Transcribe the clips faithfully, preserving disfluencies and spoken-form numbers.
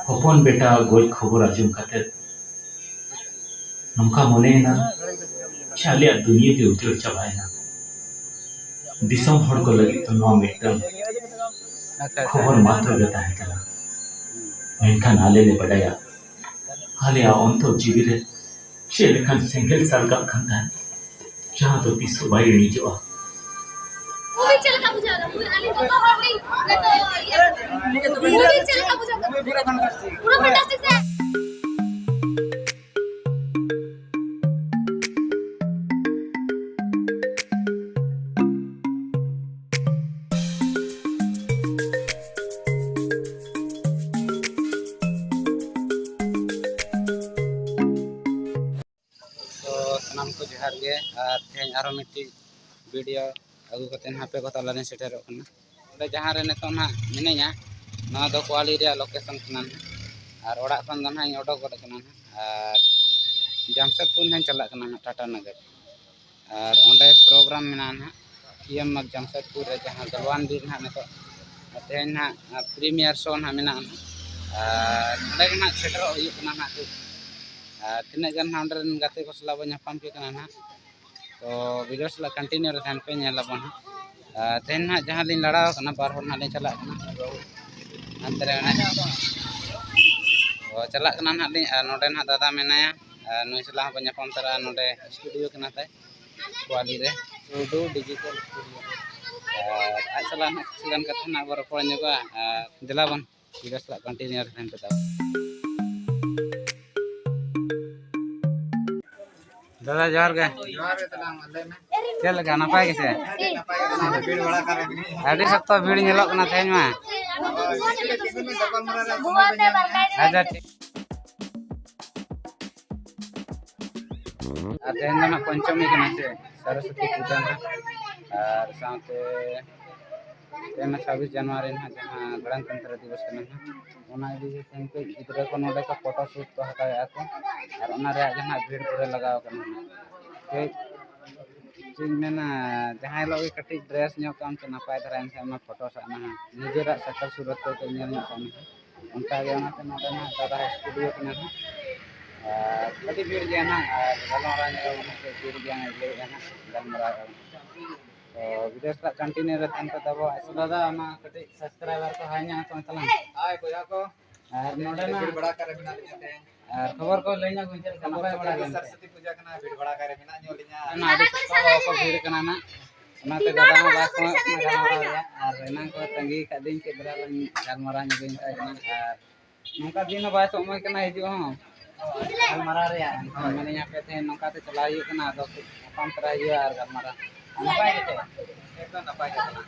ᱦᱚᱯᱚᱱ ᱵᱮᱴᱟ ᱜᱚᱡ ᱠᱷᱚᱵᱚᱨ ᱟᱸᱡᱚᱢ ᱠᱟᱛᱮ ᱱᱚᱝᱠᱟ ᱢᱚᱱᱮᱭᱮᱱᱟ ᱡᱮ ᱟᱞᱮᱭᱟᱜ ᱫᱩᱱᱤᱭᱟᱹ ᱜᱮ ᱩᱡᱟᱹᱲ ᱪᱟᱵᱟᱭᱮᱱᱟ᱾ ᱫᱤᱥᱚᱢ ᱦᱚᱲ ᱠᱚ ᱞᱟᱹᱜᱤᱫ ᱫᱚ ᱱᱚᱣᱟ ᱢᱤᱫᱴᱟᱝ ᱟᱪᱪᱷᱟ, ᱟᱪᱪᱷᱟ᱾ ᱠᱷᱚᱵᱚᱨ ᱢᱟᱛᱨᱚ ᱜᱮ ᱛᱟᱦᱮᱸ ᱠᱟᱱᱟ᱾ ᱢᱮᱱᱠᱷᱟᱱ ᱟᱞᱮ ᱞᱮ ᱵᱟᱰᱟᱭᱟ, ᱟᱞᱮᱭᱟᱜ ᱚᱱᱛᱚᱨ ᱡᱤᱣᱤ ᱨᱮ ᱪᱮᱫ ᱞᱮᱠᱟᱱ ᱥᱮᱸᱜᱮᱞ ᱥᱟᱞᱜᱟᱜ ᱠᱟᱱ ᱛᱟᱦᱮᱸᱫ, ᱡᱟᱦᱟᱸ ᱫᱚ ᱛᱤᱥ ᱦᱚᱸ ᱵᱟᱭ ᱤᱬᱤᱡᱚᱜᱼᱟ᱾ ᱢᱩᱵᱷᱤ ᱪᱮᱫ ᱞᱮᱠᱟ ᱵᱩᱡᱷᱟᱹᱣ ᱮᱱᱟ? ᱢᱩᱵᱷᱤ ᱟᱹᱞᱤᱧ ᱡᱚᱛᱚ ᱦᱚᱲ ᱞᱤᱧ ᱢᱩᱵᱷᱤ ᱪᱮᱫ ᱞᱮᱠᱟ ᱵᱩᱡᱷᱟᱹᱣ ᱠᱮᱫᱟ? ᱯᱩᱨᱟᱹ ᱯᱷᱟᱱᱴᱟᱥᱴᱤᱠ ᱥᱮ? ᱛᱚ ᱥᱟᱱᱟᱢ ᱠᱚ ᱡᱚᱦᱟᱨ ᱜᱮ, ᱟᱨ ᱛᱮᱦᱮᱧ ᱟᱨᱦᱚᱸ ᱢᱤᱫᱴᱤᱡ ᱵᱷᱤᱰᱤᱭᱳ ᱟᱹᱜᱩ ᱠᱟᱛᱮ ᱱᱟᱦᱟᱜ ᱟᱯᱮ ᱠᱚ ᱛᱟᱞᱟᱨᱤᱧ ᱥᱮᱴᱮᱨᱚᱜ ᱠᱟᱱᱟ᱾ ᱱᱚᱰᱮ ᱡᱟᱦᱟᱸ ᱨᱮ ᱱᱤᱛᱚᱜ ᱱᱟᱦᱟᱜ ᱢᱤᱱᱟᱹᱧᱟ, ᱱᱚᱣᱟ ᱫᱚ ᱠᱚᱣᱟᱞᱤ ᱨᱮᱭᱟᱜ ᱞᱳᱠᱮᱥᱚᱱ ᱠᱟᱱᱟ ᱱᱟᱦᱟᱜ, ᱟᱨ ᱚᱲᱟᱜ ᱠᱷᱚᱱ ᱫᱚ ᱱᱟᱦᱟᱜ ᱤᱧ ᱚᱰᱚᱠ ᱜᱚᱫ ᱠᱟᱱᱟ ᱱᱟᱦᱟᱜ, ᱟᱨ ᱡᱟᱢᱥᱮᱫᱽᱯᱩᱨ ᱱᱟᱦᱟᱜ ᱤᱧ ᱪᱟᱞᱟᱜ ᱠᱟᱱᱟ ᱱᱟᱦᱟᱜ ᱴᱟᱴᱟ ᱱᱚᱜᱚᱨ᱾ ᱟᱨ ᱚᱸᱰᱮ ᱯᱨᱳᱜᱨᱟᱢ ᱢᱮᱱᱟᱜᱼᱟ ᱱᱟᱦᱟᱜ, ᱯᱤ ᱮᱢ ᱢᱟᱨᱜᱽ ᱡᱟᱢᱥᱮᱫᱽᱯᱩᱨ ᱨᱮ, ᱡᱟᱦᱟᱸ ᱜᱟᱞᱣᱟᱱ ᱵᱤᱨ ᱱᱟᱦᱟᱜ ᱱᱤᱛᱚᱜ ᱛᱮᱦᱮᱧ ᱱᱟᱦᱟᱜ ᱯᱨᱤᱢᱤᱭᱟᱨ ᱥᱳ ᱱᱟᱦᱟᱜ ᱢᱮᱱᱟᱜᱼᱟ ᱱᱟᱦᱟᱜ᱾ ᱟᱨ ᱚᱸᱰᱮ ᱜᱮ ᱱᱟᱦᱟᱜ ᱥᱮᱴᱮᱨᱚᱜ ᱦᱩᱭᱩᱜ ᱠᱟᱱᱟ ᱱᱟᱦᱟᱜ᱾ ᱟᱨ ᱛᱤᱱᱟᱹᱜ ᱜᱟᱱ ᱱᱟᱦᱟᱜ ᱚᱸᱰᱮ ᱨᱮᱱ ᱜᱟᱛᱮ ᱠᱚ ᱥᱟᱞᱟᱜ ᱵᱚᱱ ᱧᱟᱯᱟᱢ ᱠᱮᱫ ᱠᱟᱱᱟ ᱱᱟᱦᱟᱜ᱾ ᱛᱚ ᱵᱷᱤᱰᱤᱭᱳ ᱥᱟᱞᱟᱜ ᱠᱚᱱᱴᱤᱱᱤᱭᱩ ᱨᱮ ᱛᱟᱦᱮᱱ ᱯᱮ, ᱧᱮᱞ ᱟᱵᱚᱱ ᱦᱟᱸᱜ᱾ ᱟᱨ ᱛᱮᱦᱮᱧ ᱱᱟᱦᱟᱜ ᱡᱟᱦᱟᱸ ᱞᱤᱧ ᱞᱟᱲᱟᱣ ᱠᱟᱱᱟ, ᱵᱟᱨ ᱦᱚᱲ ᱱᱟᱦᱟᱜ ᱞᱤᱧ ᱪᱟᱞᱟᱜ ᱠᱟᱱᱟ᱾ ᱦᱟᱱᱛᱮ ᱨᱮ ᱢᱮᱱᱟᱭᱟ᱾ ᱛᱚ ᱪᱟᱞᱟᱜ ᱠᱟᱱᱟ ᱱᱟᱦᱟᱜ ᱞᱤᱧ, ᱟᱨ ᱱᱚᱰᱮ ᱱᱟᱦᱟᱜ ᱫᱟᱫᱟ ᱢᱮᱱᱟᱭᱟ, ᱟᱨ ᱱᱩᱭ ᱥᱟᱞᱟᱜ ᱦᱚᱸ ᱵᱚᱱ ᱧᱟᱯᱟᱢ ᱛᱟᱨᱟᱜᱼᱟ᱾ ᱱᱚᱰᱮ ᱥᱴᱩᱰᱤᱭᱳ ᱠᱟᱱᱟ ᱛᱟᱭ, ᱠᱚᱣᱟᱞᱤ ᱨᱮ, ᱴᱩᱰᱩ ᱰᱤᱡᱤᱴᱟᱞ ᱥᱴᱩᱰᱤᱭᱳ᱾ ᱟᱨ ᱟᱡ ᱥᱟᱞᱟᱜ ᱱᱟᱦᱟᱜ ᱠᱤᱪᱷᱩ ᱜᱟᱱ ᱠᱟᱛᱷᱟ ᱱᱟᱦᱟᱜ ᱵᱚᱱ ᱨᱚᱯᱚᱲ ᱧᱚᱜᱚᱜᱼᱟ᱾ ᱟᱨ ᱫᱮᱞᱟ ᱵᱚᱱ ᱵᱷᱤᱰᱤᱭᱳ ᱥᱟᱞᱟᱜ ᱠᱚᱱᱴᱤᱱᱤᱭᱩ ᱨᱮ ᱛᱟᱦᱮᱱ ᱯᱮ ᱛᱟᱵᱚᱱ᱾ ᱫᱟᱫᱟ ᱡᱚᱦᱟᱨ ᱜᱮ᱾ ᱡᱚᱦᱟᱨ ᱜᱮ ᱛᱟᱞᱟᱝ, ᱞᱟᱹᱭ ᱢᱮ᱾ ᱪᱮᱫ ᱞᱮᱠᱟ, ᱱᱟᱯᱟᱭ ᱜᱮᱥᱮ? ᱟᱹᱰᱤ ᱱᱟᱯᱟᱭ ᱜᱮ, ᱱᱚᱰᱮ ᱵᱷᱤᱲ ᱵᱟᱲᱟ ᱠᱟᱨᱮ ᱢᱮᱱᱟᱹᱧᱟ᱾ ᱟᱹᱰᱤ ᱥᱚᱠᱛᱚ ᱵᱷᱤᱲ ᱧᱮᱞᱚᱜ ᱠᱟᱱᱟ ᱛᱮᱦᱮᱧ ᱢᱟ᱾ ᱦᱳᱭ, ᱪᱮᱫ ᱞᱮᱠᱟ ᱠᱤᱪᱷᱩ ᱜᱟᱯᱟᱞᱢᱟᱨᱟᱣ ᱨᱮ ᱥᱚᱢᱚᱭ ᱵᱮᱱ ᱧᱟᱢᱮᱜᱼᱟ? ᱟᱪᱪᱷᱟ, ᱴᱷᱤᱠ᱾ ᱟᱨ ᱛᱮᱦᱮᱧ ᱫᱚ ᱱᱟᱜ ᱯᱚᱧᱪᱚᱢᱤ ᱠᱟᱱᱟ ᱥᱮ, ᱥᱚᱨᱚᱥᱚᱛᱤ ᱯᱩᱡᱟᱹ ᱱᱟᱜ, ᱟᱨ ᱥᱟᱶᱛᱮ ᱛᱮᱦᱮᱧ ᱢᱟ ᱪᱷᱟᱵᱵᱤᱥ ᱡᱟᱱᱩᱣᱟᱨᱤ ᱱᱟᱜ ᱡᱟᱦᱟᱸ ᱜᱟᱬᱟᱱᱛᱚᱱᱛᱨᱚ ᱫᱤᱵᱚᱥ ᱠᱟᱱᱟ ᱱᱟᱜ, ᱚᱱᱟ ᱤᱫᱤ ᱠᱟᱛᱮ ᱱᱤᱛᱚᱜ ᱜᱤᱫᱽᱨᱟᱹ ᱠᱚ ᱱᱚᱰᱮ ᱠᱚ ᱯᱷᱳᱴᱳ ᱥᱩᱴ ᱠᱚ ᱦᱟᱛᱟᱣᱮᱫᱼᱟ ᱠᱚ, ᱟᱨ ᱚᱱᱟ ᱨᱮᱭᱟᱜ ᱜᱮ ᱱᱟᱜ ᱵᱷᱤᱲ ᱯᱩᱨᱟᱹ ᱞᱟᱜᱟᱣ ᱠᱟᱱᱟ ᱱᱟᱜ᱾ ᱴᱷᱤᱠ᱾ ᱤᱧ ᱢᱮᱱᱟ, ᱡᱟᱦᱟᱸ ᱦᱤᱞᱳᱜ ᱜᱮ ᱠᱟᱹᱴᱤᱡ ᱰᱨᱮᱥ ᱧᱚᱜ ᱠᱟᱜ ᱟᱢ ᱥᱮ, ᱱᱟᱯᱟᱭ ᱫᱷᱟᱨᱟ ᱮᱱᱠᱷᱟᱱ ᱢᱟ ᱯᱷᱳᱴᱳ ᱥᱟᱵ ᱢᱮ ᱦᱟᱸᱜ, ᱱᱤᱡᱮᱨᱟᱜ ᱥᱟᱠᱟᱞ ᱥᱩᱨᱚᱛ ᱠᱚ ᱧᱮᱞ ᱧᱚᱜ ᱠᱟᱜ ᱢᱮ ᱦᱟᱸᱜ᱾ ᱚᱱᱠᱟ ᱜᱮ ᱚᱱᱟᱛᱮ ᱱᱚᱰᱮ ᱱᱟᱦᱟᱜ ᱫᱟᱫᱟ ᱥᱴᱩᱰᱤᱭᱳ ᱠᱟᱱᱟ ᱱᱟᱦᱟᱜ᱾ ᱟᱨ ᱟᱹᱰᱤ ᱵᱷᱤᱲ ᱜᱮᱭᱟ ᱱᱟᱦᱟᱜ, ᱟᱨ ᱜᱟᱞᱢᱟᱨᱟᱣ ᱧᱚᱜ ᱟᱵᱚᱱ ᱦᱟᱸᱜ, ᱵᱷᱤᱲ ᱜᱮᱭᱟ ᱱᱟᱦᱟᱜ, ᱞᱟᱹᱭᱮᱫᱼᱟ ᱱᱟᱦᱟᱜ, ᱜᱟᱞᱢᱟᱨᱟᱣ ᱟᱵᱚᱱ᱾ ᱛᱚ ᱵᱷᱤᱰᱤᱭᱳ ᱥᱟᱞᱟᱜ ᱠᱚᱱᱴᱤᱱᱤᱭᱩ ᱨᱮ ᱛᱟᱦᱮᱱ ᱯᱮ ᱛᱟᱵᱚ᱾ ᱫᱟᱫᱟ, ᱟᱢᱟᱜ ᱠᱟᱹᱴᱤᱡ ᱥᱟᱵᱥᱠᱨᱟᱭᱵᱟᱨ ᱠᱚ ᱦᱟᱭ ᱧᱚᱜ ᱟᱠᱚ ᱛᱟᱞᱟᱝ᱾ ᱦᱟᱭ ᱵᱚᱭᱦᱟ ᱠᱚ᱾ ᱟᱨ ᱱᱚᱰᱮ ᱱᱟᱜ ᱵᱷᱤᱲ ᱵᱟᱲᱟ ᱠᱟᱨᱮ ᱢᱮᱱᱟᱜ ᱞᱤᱧᱟ ᱛᱮᱦᱮᱧ᱾ ᱟᱨ ᱠᱷᱚᱵᱚᱨ ᱠᱚ ᱞᱟᱹᱭ ᱧᱚᱜ ᱵᱤᱱ, ᱪᱮᱫ ᱞᱮᱠᱟ? ᱱᱟᱯᱟᱭ ᱵᱟᱲᱟ ᱜᱮ? ᱥᱚᱨᱚᱥᱚᱛᱤ ᱯᱩᱡᱟ ᱠᱟᱱᱟ, ᱵᱷᱤᱲ ᱵᱟᱲᱟ ᱠᱟᱨᱮ ᱢᱮᱱᱟᱜ ᱧᱚᱜ ᱞᱤᱧᱟ᱾ ᱚᱱᱟ ᱟᱹᱰᱤ ᱥᱚᱠᱛᱚ ᱠᱚ ᱵᱷᱤᱲ ᱠᱟᱱᱟ ᱱᱟᱜ, ᱚᱱᱟᱛᱮ ᱫᱟᱫᱟ ᱦᱚᱸ ᱵᱟᱭ ᱥᱚᱢᱚᱭᱚᱜ ᱠᱟᱱᱟ ᱜᱟᱞᱢᱟᱨᱟᱣ ᱨᱮᱭᱟᱜ᱾ ᱟᱨ ᱮᱱᱟᱝ ᱠᱚ ᱛᱟᱺᱜᱤ ᱠᱟᱫ ᱫᱤᱱ ᱪᱮᱫ ᱫᱷᱟᱨᱟ ᱞᱟᱝ ᱜᱟᱞᱢᱟᱨᱟᱣ ᱧᱚᱜ ᱤᱧ ᱛᱟᱦᱮᱸ ᱠᱟᱱᱟ, ᱟᱨ ᱱᱚᱝᱠᱟ ᱫᱤᱱ ᱦᱚᱸ ᱵᱟᱭ ᱥᱚᱢᱚᱭ ᱠᱟᱱᱟ ᱦᱤᱡᱩᱜ ᱦᱚᱸ ᱜᱟᱞᱢᱟᱨᱟᱣ ᱨᱮᱭᱟᱜ᱾ ᱮᱱᱠᱷᱟᱱ ᱢᱮᱱᱟᱹᱧ ᱦᱟᱯᱮ ᱛᱮᱦᱮᱧ ᱱᱚᱝᱠᱟ ᱛᱮ ᱪᱟᱞᱟᱣ ᱦᱩᱭᱩᱜ ᱠᱟᱱᱟ, ᱟᱫᱚ ᱧᱟᱯᱟᱢ ᱛᱚᱨᱟ ᱦᱩᱭᱩᱜᱼᱟ ᱟᱨ ᱜᱟᱞᱢᱟᱨᱟᱣ᱾ ᱟᱨ ᱱᱟᱯᱟᱭ ᱜᱮᱛᱚ? ᱮᱠᱫᱚᱢ ᱱᱟᱯᱟᱭ ᱜᱮ ᱪᱟᱞᱟᱜ᱾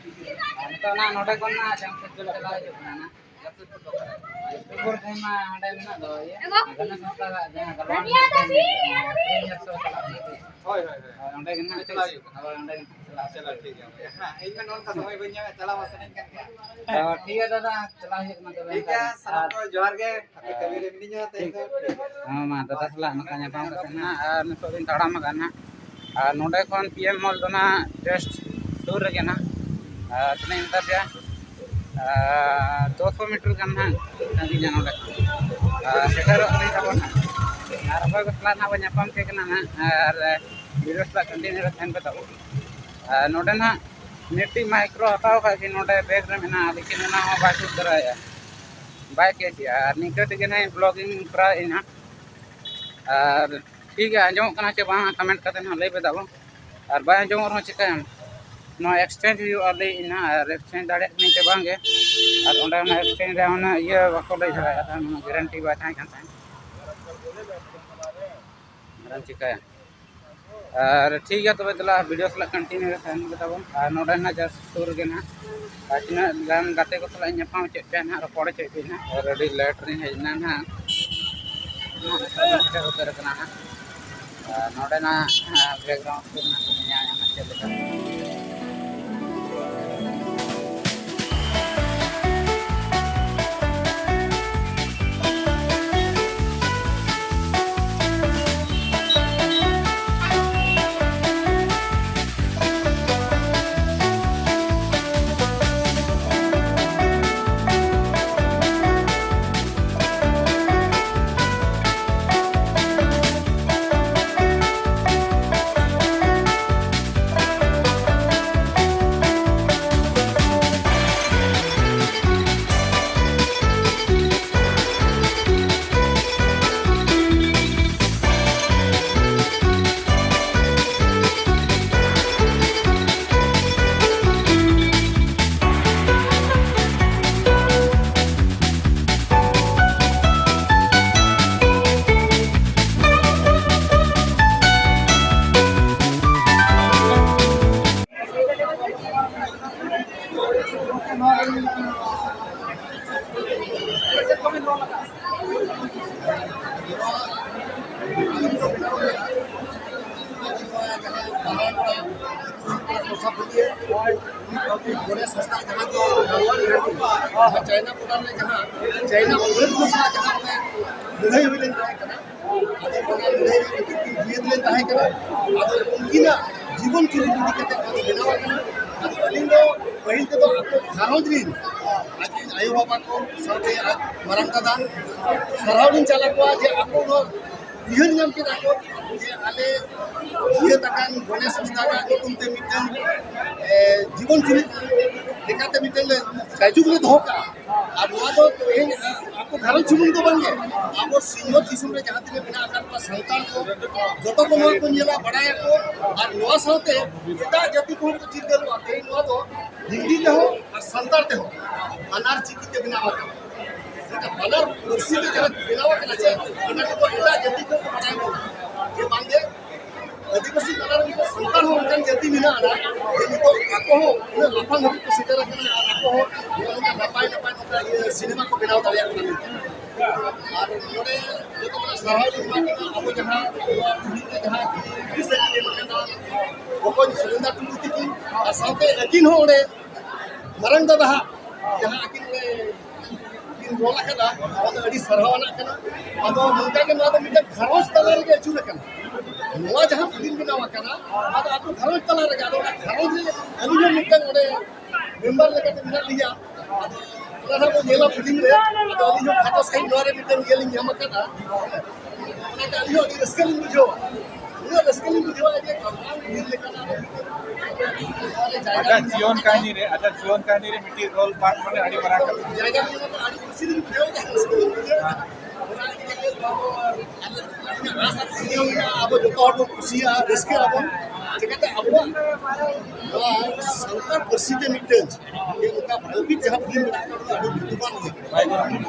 ᱟᱨ ᱱᱤᱛᱚᱜ ᱱᱟᱜ ᱱᱚᱰᱮ ᱠᱷᱚᱱ ᱱᱟᱜ ᱡᱟᱢᱥᱮᱫᱽᱯᱩᱨ ᱪᱟᱞᱟᱣ ᱦᱩᱭᱩᱜ ᱠᱟᱱᱟ ᱱᱟᱜ᱾ ᱡᱟᱢᱥᱮᱫᱽᱯᱩᱨ ᱫᱚ ᱚᱠᱟᱨᱮ? ᱡᱟᱢᱥᱮᱫᱽᱯᱩᱨ ᱠᱷᱚᱱ ᱢᱟ ᱦᱟᱸᱰᱮ ᱢᱮᱱᱟᱜ ᱫᱚ ᱤᱭᱟᱹ, ᱜᱟᱱᱟ ᱥᱚᱝᱥᱛᱷᱟ ᱨᱮ ᱡᱟᱦᱟᱸ ᱜᱟᱞᱣᱟᱱ ᱦᱳᱭ, ᱦᱳᱭ, ᱦᱳᱭ᱾ ᱦᱳᱭ, ᱚᱸᱰᱮ ᱜᱮ ᱱᱟᱜ ᱪᱟᱞᱟᱣ ᱦᱩᱭᱩᱜ ᱠᱟᱱᱟ᱾ ᱦᱳᱭ, ᱚᱸᱰᱮ ᱜᱮ ᱱᱟᱜ ᱪᱟᱞᱟᱣ᱾ ᱪᱚᱞᱚ, ᱴᱷᱤᱠ ᱜᱮᱭᱟ ᱵᱚᱭᱦᱟ᱾ ᱦᱮᱸ, ᱤᱧ ᱢᱟ ᱱᱚᱝᱠᱟ ᱥᱚᱢᱚᱭ ᱵᱟᱹᱧ ᱧᱟᱢᱮᱫ, ᱪᱟᱞᱟᱣ ᱢᱟ ᱥᱟᱱᱟᱧ ᱠᱟᱱ ᱜᱮᱭᱟ᱾ ᱛᱚ, ᱴᱷᱤᱠ ᱜᱮᱭᱟ ᱫᱟᱫᱟ, ᱪᱟᱞᱟᱣ ᱦᱩᱭᱩᱜ ᱠᱟᱱᱟ ᱛᱚᱵᱮ ᱴᱷᱤᱠ ᱮᱱᱠᱷᱟᱱ᱾ ᱜᱮᱭᱟ, ᱥᱟᱱᱟᱢ ᱟᱨ ᱠᱚ ᱡᱚᱦᱟᱨ ᱜᱮ᱾ ᱦᱟᱯᱮ ᱠᱟᱹᱢᱤ ᱨᱮ ᱢᱤᱱᱟᱹᱧᱟ, ᱛᱮᱦᱮᱧ ᱫᱚ ᱴᱷᱤᱠ ᱜᱮᱭᱟ᱾ ᱦᱮᱸ, ᱢᱟ ᱫᱟᱫᱟ ᱥᱟᱞᱟᱜ ᱱᱚᱝᱠᱟ ᱧᱟᱯᱟᱢ ᱠᱟᱛᱮ ᱱᱟᱜ, ᱟᱨ ᱱᱤᱛᱚᱜ ᱞᱤᱧ ᱛᱟᱲᱟᱢ ᱟᱠᱟᱱ ᱱᱟᱜ᱾ ᱟᱨ ᱱᱚᱰᱮ ᱠᱷᱚᱱ ᱯᱤ ᱮᱢ ᱢᱚᱞ ᱫᱚ ᱱᱟᱜ just ᱥᱩᱨ ᱨᱮᱜᱮ ᱱᱟᱜ᱾ ᱟᱨ ᱛᱤᱱᱟᱹᱜ ᱤᱧ ᱢᱮᱛᱟ ᱯᱮᱭᱟ? ᱟᱨ ᱫᱩᱥᱚ ᱢᱤᱴᱟᱨ ᱜᱟᱱ ᱱᱟᱜ ᱥᱟᱺᱜᱤᱧᱟ ᱱᱚᱰᱮ ᱠᱷᱚᱱ᱾ ᱟᱨ ᱥᱮᱴᱮᱨᱚᱜ ᱠᱟᱹᱱᱟᱹᱧ ᱛᱟᱵᱚᱱ ᱱᱟᱜ᱾ ᱟᱨ ᱚᱠᱚᱭ ᱠᱚ ᱥᱟᱞᱟᱜ ᱱᱟᱜ ᱵᱚᱱ ᱧᱟᱯᱟᱢ ᱠᱮᱫ ᱠᱟᱱᱟ ᱱᱟᱜ, ᱟᱨ ᱵᱷᱤᱰᱤᱭᱳ ᱥᱟᱞᱟᱜ ᱠᱚᱱᱴᱤᱱᱤᱭᱩ ᱨᱮ ᱛᱟᱦᱮᱱ ᱯᱮ ᱛᱟᱵᱚ᱾ ᱟᱨ ᱱᱚᱰᱮ ᱱᱟᱜ ᱢᱤᱫᱴᱤᱡ ᱢᱟᱭᱤᱠᱨᱳ ᱦᱟᱛᱟᱣ ᱠᱷᱟᱡ ᱜᱮ ᱱᱚᱰᱮ ᱵᱮᱜᱽ ᱨᱮ ᱢᱮᱱᱟᱜᱼᱟ, ᱞᱮᱠᱤᱱ ᱚᱱᱟ ᱦᱚᱸ ᱵᱟᱭ ᱥᱩᱴ ᱫᱟᱲᱮᱭᱟᱜᱼᱟ, ᱵᱟᱭ ᱠᱮᱪ ᱮᱜᱼᱟ᱾ ᱟᱨ ᱱᱤᱝᱠᱟᱹ ᱛᱮᱜᱮ ᱱᱟᱜ ᱵᱞᱚᱜᱤᱝ ᱠᱚᱨᱟᱣᱮᱫᱼᱟᱹᱧ ᱱᱟᱜ᱾ ᱟᱨ ᱴᱷᱤᱠ ᱜᱮᱭᱟ, ᱟᱸᱡᱚᱢᱚᱜ ᱠᱟᱱᱟ ᱪᱮ ᱵᱟᱝ, ᱠᱚᱢᱮᱱᱴ ᱠᱟᱛᱮ ᱱᱟᱜ ᱞᱟᱹᱭ ᱯᱮ ᱛᱟᱵᱚᱱ᱾ ᱟᱨ ᱵᱟᱭ ᱟᱸᱡᱚᱢᱚᱜ ᱨᱮᱦᱚᱸ ᱪᱤᱠᱟᱹᱭᱟᱢ, ᱱᱚᱣᱟ ᱮᱠᱥᱪᱮᱧᱡᱽ ᱦᱩᱭᱩᱜᱼᱟ ᱞᱟᱹᱭᱮᱫᱼᱟᱹᱧ ᱱᱟᱜ᱾ ᱟᱨ ᱮᱠᱥᱪᱮᱧᱡᱽ ᱫᱟᱲᱮᱭᱟᱜ ᱠᱟᱹᱱᱟᱹᱧ ᱪᱮ ᱵᱟᱝ ᱜᱮ, ᱟᱨ ᱚᱸᱰᱮ ᱚᱱᱟ ᱮᱠᱥᱪᱮᱧᱡᱽ ᱨᱮ ᱚᱱᱟ ᱤᱭᱟᱹ ᱵᱟᱠᱚ ᱞᱟᱹᱭ ᱫᱟᱲᱮᱭᱟᱜᱼᱟ, ᱜᱮᱨᱮᱱᱴᱤ ᱵᱟᱭ ᱛᱟᱦᱮᱸ ᱠᱟᱱ ᱛᱟᱦᱮᱸᱫ᱾ ᱟᱨᱮᱢ ᱪᱤᱠᱟᱹᱭᱟ? ᱟᱨ ᱴᱷᱤᱠ ᱜᱮᱭᱟ, ᱛᱚᱵᱮ ᱫᱮᱞᱟ ᱵᱷᱤᱰᱤᱭᱳ ᱥᱟᱞᱟᱜ ᱠᱚᱱᱴᱤᱱᱤᱭᱩ ᱨᱮ ᱛᱟᱦᱮᱱ ᱯᱮ ᱛᱟᱵᱚᱱ᱾ ᱟᱨ ᱱᱚᱰᱮ ᱱᱟᱜ just ᱥᱩᱨ ᱨᱮᱜᱮ ᱱᱟᱜ, ᱟᱨ ᱛᱤᱱᱟᱹᱜ ᱜᱟᱱ ᱜᱟᱛᱮ ᱠᱚ ᱥᱟᱞᱟᱜ ᱤᱧ ᱧᱟᱯᱟᱢ ᱦᱚᱪᱚᱭᱮᱫ ᱯᱮᱭᱟ ᱱᱟᱜ, ᱨᱚᱯᱚᱲ ᱦᱚᱪᱚᱭᱮᱫ ᱯᱮᱭᱟ ᱱᱟᱜ᱾ ᱟᱨ ᱟᱹᱰᱤ ᱞᱮᱴ ᱨᱤᱧ ᱦᱮᱡ ᱮᱱᱟ ᱱᱟᱜ, ᱱᱚᱜᱼᱚᱭ ᱱᱤᱛᱚᱜ ᱫᱚ ᱥᱮᱴᱮᱨ ᱩᱛᱟᱹᱨ ᱟᱠᱟᱱᱟ ᱱᱟᱜ᱾ ᱟᱨ ᱱᱚᱰᱮᱱᱟᱜ, ᱟᱨ background ᱠᱚ ᱱᱟᱜ ᱧᱮᱞ ᱧᱟᱢᱟ ᱪᱮᱫ ᱞᱮᱠᱟ᱾ ᱜᱚᱱᱮᱥ ᱦᱟᱸᱥᱫᱟ ᱡᱟᱦᱟᱸ ᱫᱚ ᱪᱟᱭᱱᱟ border ᱨᱮ ᱡᱟᱦᱟᱸ ᱪᱟᱭᱱᱟ border ᱠᱚ ᱥᱟᱶ ᱡᱟᱦᱟᱸ ᱚᱱᱮ ᱞᱟᱹᱲᱦᱟᱹᱭ ᱦᱩᱭ ᱞᱮᱱ ᱛᱟᱦᱮᱸ ᱠᱟᱱᱟ, ᱟᱫᱚ ᱚᱱᱟ ᱞᱟᱹᱲᱦᱟᱹᱭ ᱨᱮ ᱩᱱᱠᱤᱱ ᱠᱤᱱ ᱡᱤᱭᱟᱹᱫ ᱞᱮᱱ ᱛᱟᱦᱮᱸ ᱠᱟᱱᱟ᱾ ᱟᱫᱚ ᱩᱱᱠᱤᱱᱟᱜ ᱡᱤᱵᱚᱱ ᱪᱩᱨᱤᱛ ᱤᱫᱤ ᱠᱟᱛᱮ ᱚᱱᱟ ᱫᱚ ᱵᱮᱱᱟᱣ ᱟᱠᱟᱱᱟ᱾ ᱟᱫᱚ ᱟᱹᱞᱤᱧ ᱫᱚ ᱯᱟᱹᱦᱤᱞ ᱛᱮᱫᱚ ᱟᱠᱚ ᱜᱷᱟᱨᱚᱸᱡᱽ ᱨᱤᱱ, ᱟᱡ ᱨᱤᱱ ᱟᱭᱳᱼᱵᱟᱵᱟ ᱠᱚ ᱥᱟᱶᱛᱮ ᱟᱡ ᱢᱟᱨᱟᱝ ᱫᱟᱫᱟ ᱥᱟᱨᱦᱟᱣ ᱞᱤᱧ ᱪᱟᱞ ᱟᱠᱚᱣᱟ ᱡᱮ ᱟᱠᱚ ᱱᱚᱣᱟ ᱩᱭᱦᱟᱹᱨ ᱧᱟᱢ ᱠᱮᱫᱟ ᱠᱚ ᱡᱮ ᱟᱞᱮ ᱡᱤᱭᱟᱹᱛ ᱟᱠᱟᱱ ᱜᱚᱱᱮᱥ ᱦᱟᱸᱥᱫᱟᱣᱟᱜ ᱧᱩᱛᱩᱢ ᱛᱮ ᱢᱤᱫᱴᱟᱝ, ᱮ, ᱡᱤᱵᱚᱱ ᱪᱩᱨᱤᱛ ᱞᱮᱠᱟᱛᱮ ᱢᱤᱫᱴᱟᱝ ᱞᱮ ᱡᱟᱭᱡᱩᱜᱽ ᱞᱮ ᱫᱚᱦᱚ ᱠᱟᱜᱼᱟ᱾ ᱟᱨ ᱱᱚᱣᱟ ᱫᱚ ᱛᱮᱦᱮᱧ, ᱟ, ᱟᱠᱚ ᱜᱷᱟᱨᱚᱸᱡᱽ ᱥᱩᱢᱩᱝ ᱫᱚ ᱵᱟᱝᱜᱮ, ᱟᱵᱚ ᱥᱤᱧᱚᱛ ᱫᱤᱥᱚᱢ ᱨᱮ ᱡᱟᱦᱟᱸ ᱛᱤᱱᱟᱹᱜ ᱢᱮᱱᱟᱜ ᱟᱠᱟᱫ ᱠᱚᱣᱟ ᱥᱟᱱᱛᱟᱲ ᱠᱚ, ᱡᱚᱛᱚ ᱠᱚ ᱱᱚᱣᱟ ᱠᱚ ᱧᱮᱞᱟ, ᱵᱟᱲᱟᱭᱟᱠᱚ᱾ ᱟᱨ ᱱᱚᱣᱟ ᱥᱟᱶᱛᱮ ᱮᱴᱟᱜ ᱡᱟᱹᱛᱤ ᱠᱚᱦᱚᱸ ᱠᱚ ᱪᱤᱨᱜᱟᱹᱞᱚᱜᱼᱟ᱾ ᱛᱮᱦᱮᱧ ᱱᱚᱣᱟ ᱫᱚ ᱦᱤᱱᱫᱤ ᱛᱮᱦᱚᱸ ᱟᱨ ᱥᱟᱱᱛᱟᱲ ᱛᱮᱦᱚᱸ ᱵᱟᱱᱟᱨ ᱪᱤᱠᱤ ᱛᱮ ᱵᱮᱱᱟᱣ ᱟᱠᱟᱱᱟ᱾ ᱢᱮᱱᱠᱷᱟᱱ ᱵᱟᱱᱟᱨ ᱯᱟᱹᱨᱥᱤ ᱛᱮ ᱡᱟᱦᱟᱸ ᱵᱮᱱᱟᱣ ᱟᱠᱟᱱᱟ ᱥᱮ, ᱚᱱᱟ ᱱᱤᱛᱚᱜ ᱮᱴᱟᱜ ᱡᱟᱹᱛᱤ ᱠᱚ ᱵᱟᱲᱟᱭ ᱧᱟᱢᱟ ᱡᱮ ᱵᱟᱝᱜᱮ ᱟᱹᱫᱤᱵᱟᱹᱥᱤ ᱛᱟᱞᱟᱨᱮ ᱱᱤᱛᱚᱜ ᱥᱟᱱᱛᱟᱲ ᱦᱚᱸ ᱚᱱᱠᱟᱱ ᱡᱟᱹᱛᱤ ᱢᱮᱱᱟᱜᱼᱟ ᱡᱮ ᱱᱤᱛᱚᱜ ᱟᱠᱚ ᱦᱚᱸ ᱩᱱᱟᱹᱜ ᱞᱟᱯᱷᱟᱝ ᱦᱟᱹᱵᱤᱡ ᱠᱚ ᱥᱮᱴᱮᱨ ᱟᱠᱟᱱᱟ ᱟᱨ ᱟᱠᱚ ᱦᱚᱸ ᱱᱚᱜᱼᱚ ᱱᱚᱝᱠᱟ ᱱᱟᱯᱟᱭ ᱱᱟᱯᱟᱭ ᱱᱚᱝᱠᱟ ᱤᱭᱟᱹ ᱥᱤᱱᱮᱢᱟ ᱠᱚ ᱵᱮᱱᱟᱣ ᱫᱟᱲᱮᱭᱟᱜ ᱠᱟᱱᱟ᱾ ᱟᱨ ᱱᱚᱰᱮ ᱡᱚᱛᱚ ᱠᱷᱚᱱᱟᱜ ᱥᱟᱨᱦᱟᱣ ᱞᱤᱧ ᱮᱢᱟ ᱠᱤᱱᱟ ᱟᱵᱚ ᱡᱟᱦᱟᱸ ᱱᱚᱣᱟ ᱯᱤᱲᱦᱤ ᱨᱮ ᱡᱟᱦᱟᱸ ᱠᱤᱱ ᱫᱤᱥᱟᱹ ᱠᱤᱱ ᱮᱢ ᱟᱠᱟᱱᱟ ᱵᱚᱠᱚᱧ ᱥᱩᱱᱮᱱᱫᱟ ᱴᱩᱰᱩ ᱛᱤᱠᱤᱱ, ᱟᱨ ᱥᱟᱶᱛᱮ ᱟᱹᱠᱤᱱ ᱦᱚᱸ ᱚᱸᱰᱮ ᱢᱟᱨᱟᱝ ᱫᱟᱫᱟ ᱦᱟᱜ ᱡᱟᱦᱟᱸ ᱟᱹᱠᱤᱱ ᱚᱸᱰᱮ ᱠᱤᱱ ᱨᱚᱞ ᱟᱠᱟᱫᱟ, ᱚᱱᱟ ᱫᱚ ᱟᱹᱰᱤ ᱥᱟᱨᱦᱟᱣ ᱟᱱᱟᱜ ᱠᱟᱱᱟ᱾ ᱟᱫᱚ ᱱᱚᱝᱠᱟ ᱜᱮ ᱱᱚᱣᱟ ᱫᱚ ᱢᱤᱫᱴᱟᱝ ᱜᱷᱟᱨᱚᱸᱡᱽ ᱛᱟᱞᱟ ᱨᱮᱜᱮ ᱟᱹᱪᱩᱨ ᱟᱠᱟᱱᱟ᱾ ᱱᱚᱣᱟ ᱡᱟᱦᱟᱸ ᱯᱷᱤᱞᱢ ᱵᱮᱱᱟᱣ ᱟᱠᱟᱱᱟ, ᱚᱱᱟ ᱫᱚ ᱟᱵᱚ ᱜᱷᱟᱨᱚᱸᱡᱽ ᱛᱟᱞᱟ ᱨᱮᱜᱮ, ᱟᱫᱚ ᱚᱱᱟ ᱜᱷᱟᱨᱚᱸᱡᱽ ᱨᱮ ᱟᱹᱞᱤᱧ ᱦᱚᱸ ᱢᱤᱫᱴᱟᱝ ᱚᱸᱰᱮ ᱢᱮᱢᱵᱟᱨ ᱞᱮᱠᱟᱛᱮ ᱢᱮᱱᱟᱜ ᱞᱤᱧᱟ᱾ ᱟᱫᱚ ᱚᱱᱟ ᱫᱚ ᱟᱵᱚ ᱧᱮᱞᱟ ᱯᱷᱤᱞᱢ ᱨᱮ, ᱟᱫᱚ ᱟᱹᱞᱤᱧ ᱦᱚᱸ ᱠᱷᱟᱴᱚ ᱥᱟᱺᱦᱤᱡ ᱱᱚᱣᱟ ᱨᱮ ᱢᱤᱫᱴᱟᱝ ᱤᱭᱟᱹ ᱞᱤᱧ ᱧᱟᱢ ᱟᱠᱟᱫᱼᱟ᱾ ᱚᱱᱟᱛᱮ ᱟᱹᱞᱤᱧ ᱦᱚᱸ ᱟᱹᱰᱤ ᱨᱟᱹᱥᱠᱟᱹ ᱞᱤᱧ ᱵᱩᱡᱷᱟᱹᱣᱟ, ᱩᱱᱟᱹᱜ ᱨᱟᱹᱥᱠᱟᱹ ᱞᱤᱧ ᱵᱩᱡᱷᱟᱹᱣᱟ ᱡᱮ ᱵᱷᱟᱜᱽᱣᱟᱱ ᱩᱭᱦᱟᱹᱨ ᱞᱮᱠᱟᱱᱟᱜ ᱨᱮ ᱢᱤᱫᱴᱟᱝ ᱱᱚᱣᱟ ᱨᱮ ᱡᱟᱭᱜᱟ ᱟᱡᱟᱜ ᱞᱤᱧ ᱧᱟᱢ ᱡᱤᱭᱚᱱ ᱟᱠᱟᱫᱼᱟ᱾ ᱠᱟᱹᱦᱱᱤ ᱨᱮ, ᱟᱡᱟᱜ ᱡᱤᱭᱚᱱ ᱠᱟᱹᱦᱱᱤ ᱨᱮ ᱢᱤᱫᱴᱤᱡ ᱨᱳᱞ ᱯᱟᱨᱴ ᱢᱟᱱᱮ ᱟᱹᱰᱤ ᱢᱟᱨᱟᱝ ᱠᱟᱛᱷᱟ᱾ ᱡᱟᱭᱜᱟ ᱞᱤᱧ ᱧᱟᱢ ᱟᱠᱟᱫᱼᱟ, ᱟᱹᱰᱤ ᱠᱩᱥᱤ ᱞᱤᱧ ᱵᱩᱡᱷᱟᱹᱣ ᱮᱫᱟ, ᱨᱟᱹᱥᱠᱟᱹ ᱞᱤᱧ ᱵᱩᱡᱷᱟᱹᱣ ᱮᱫᱟ᱾ ᱚᱱᱟ ᱤᱫᱤ ᱠᱟᱛᱮ ᱟᱵᱚ ᱟᱹᱞᱤᱧᱟᱜ ᱟᱥ ᱟᱨ ᱠᱩᱠᱢᱩ ᱢᱮᱱᱟᱜᱼᱟ, ᱟᱵᱚ ᱡᱚᱛᱚ ᱦᱚᱲ ᱵᱚᱱ ᱠᱩᱥᱤᱭᱟᱜᱼᱟ, ᱨᱟᱹᱥᱠᱟᱹ ᱟᱵᱚᱱ᱾ ᱪᱤᱠᱟᱹᱛᱮ ᱟᱵᱚᱣᱟᱜ ᱱᱚᱣᱟ ᱥᱟᱱᱛᱟᱲ ᱯᱟᱹᱨᱥᱤ ᱛᱮ ᱢᱤᱫᱴᱟᱝ ᱡᱮ ᱚᱱᱠᱟ ᱵᱷᱟᱹᱜᱤ ᱡᱟᱦᱟᱸ ᱯᱷᱤᱞᱢ ᱢᱮᱱᱟᱜ ᱟᱠᱟᱫᱟ, ᱚᱱᱟ ᱫᱚ ᱟᱹᱰᱤ ᱧᱩᱛᱩᱢᱟᱱ ᱜᱮ᱾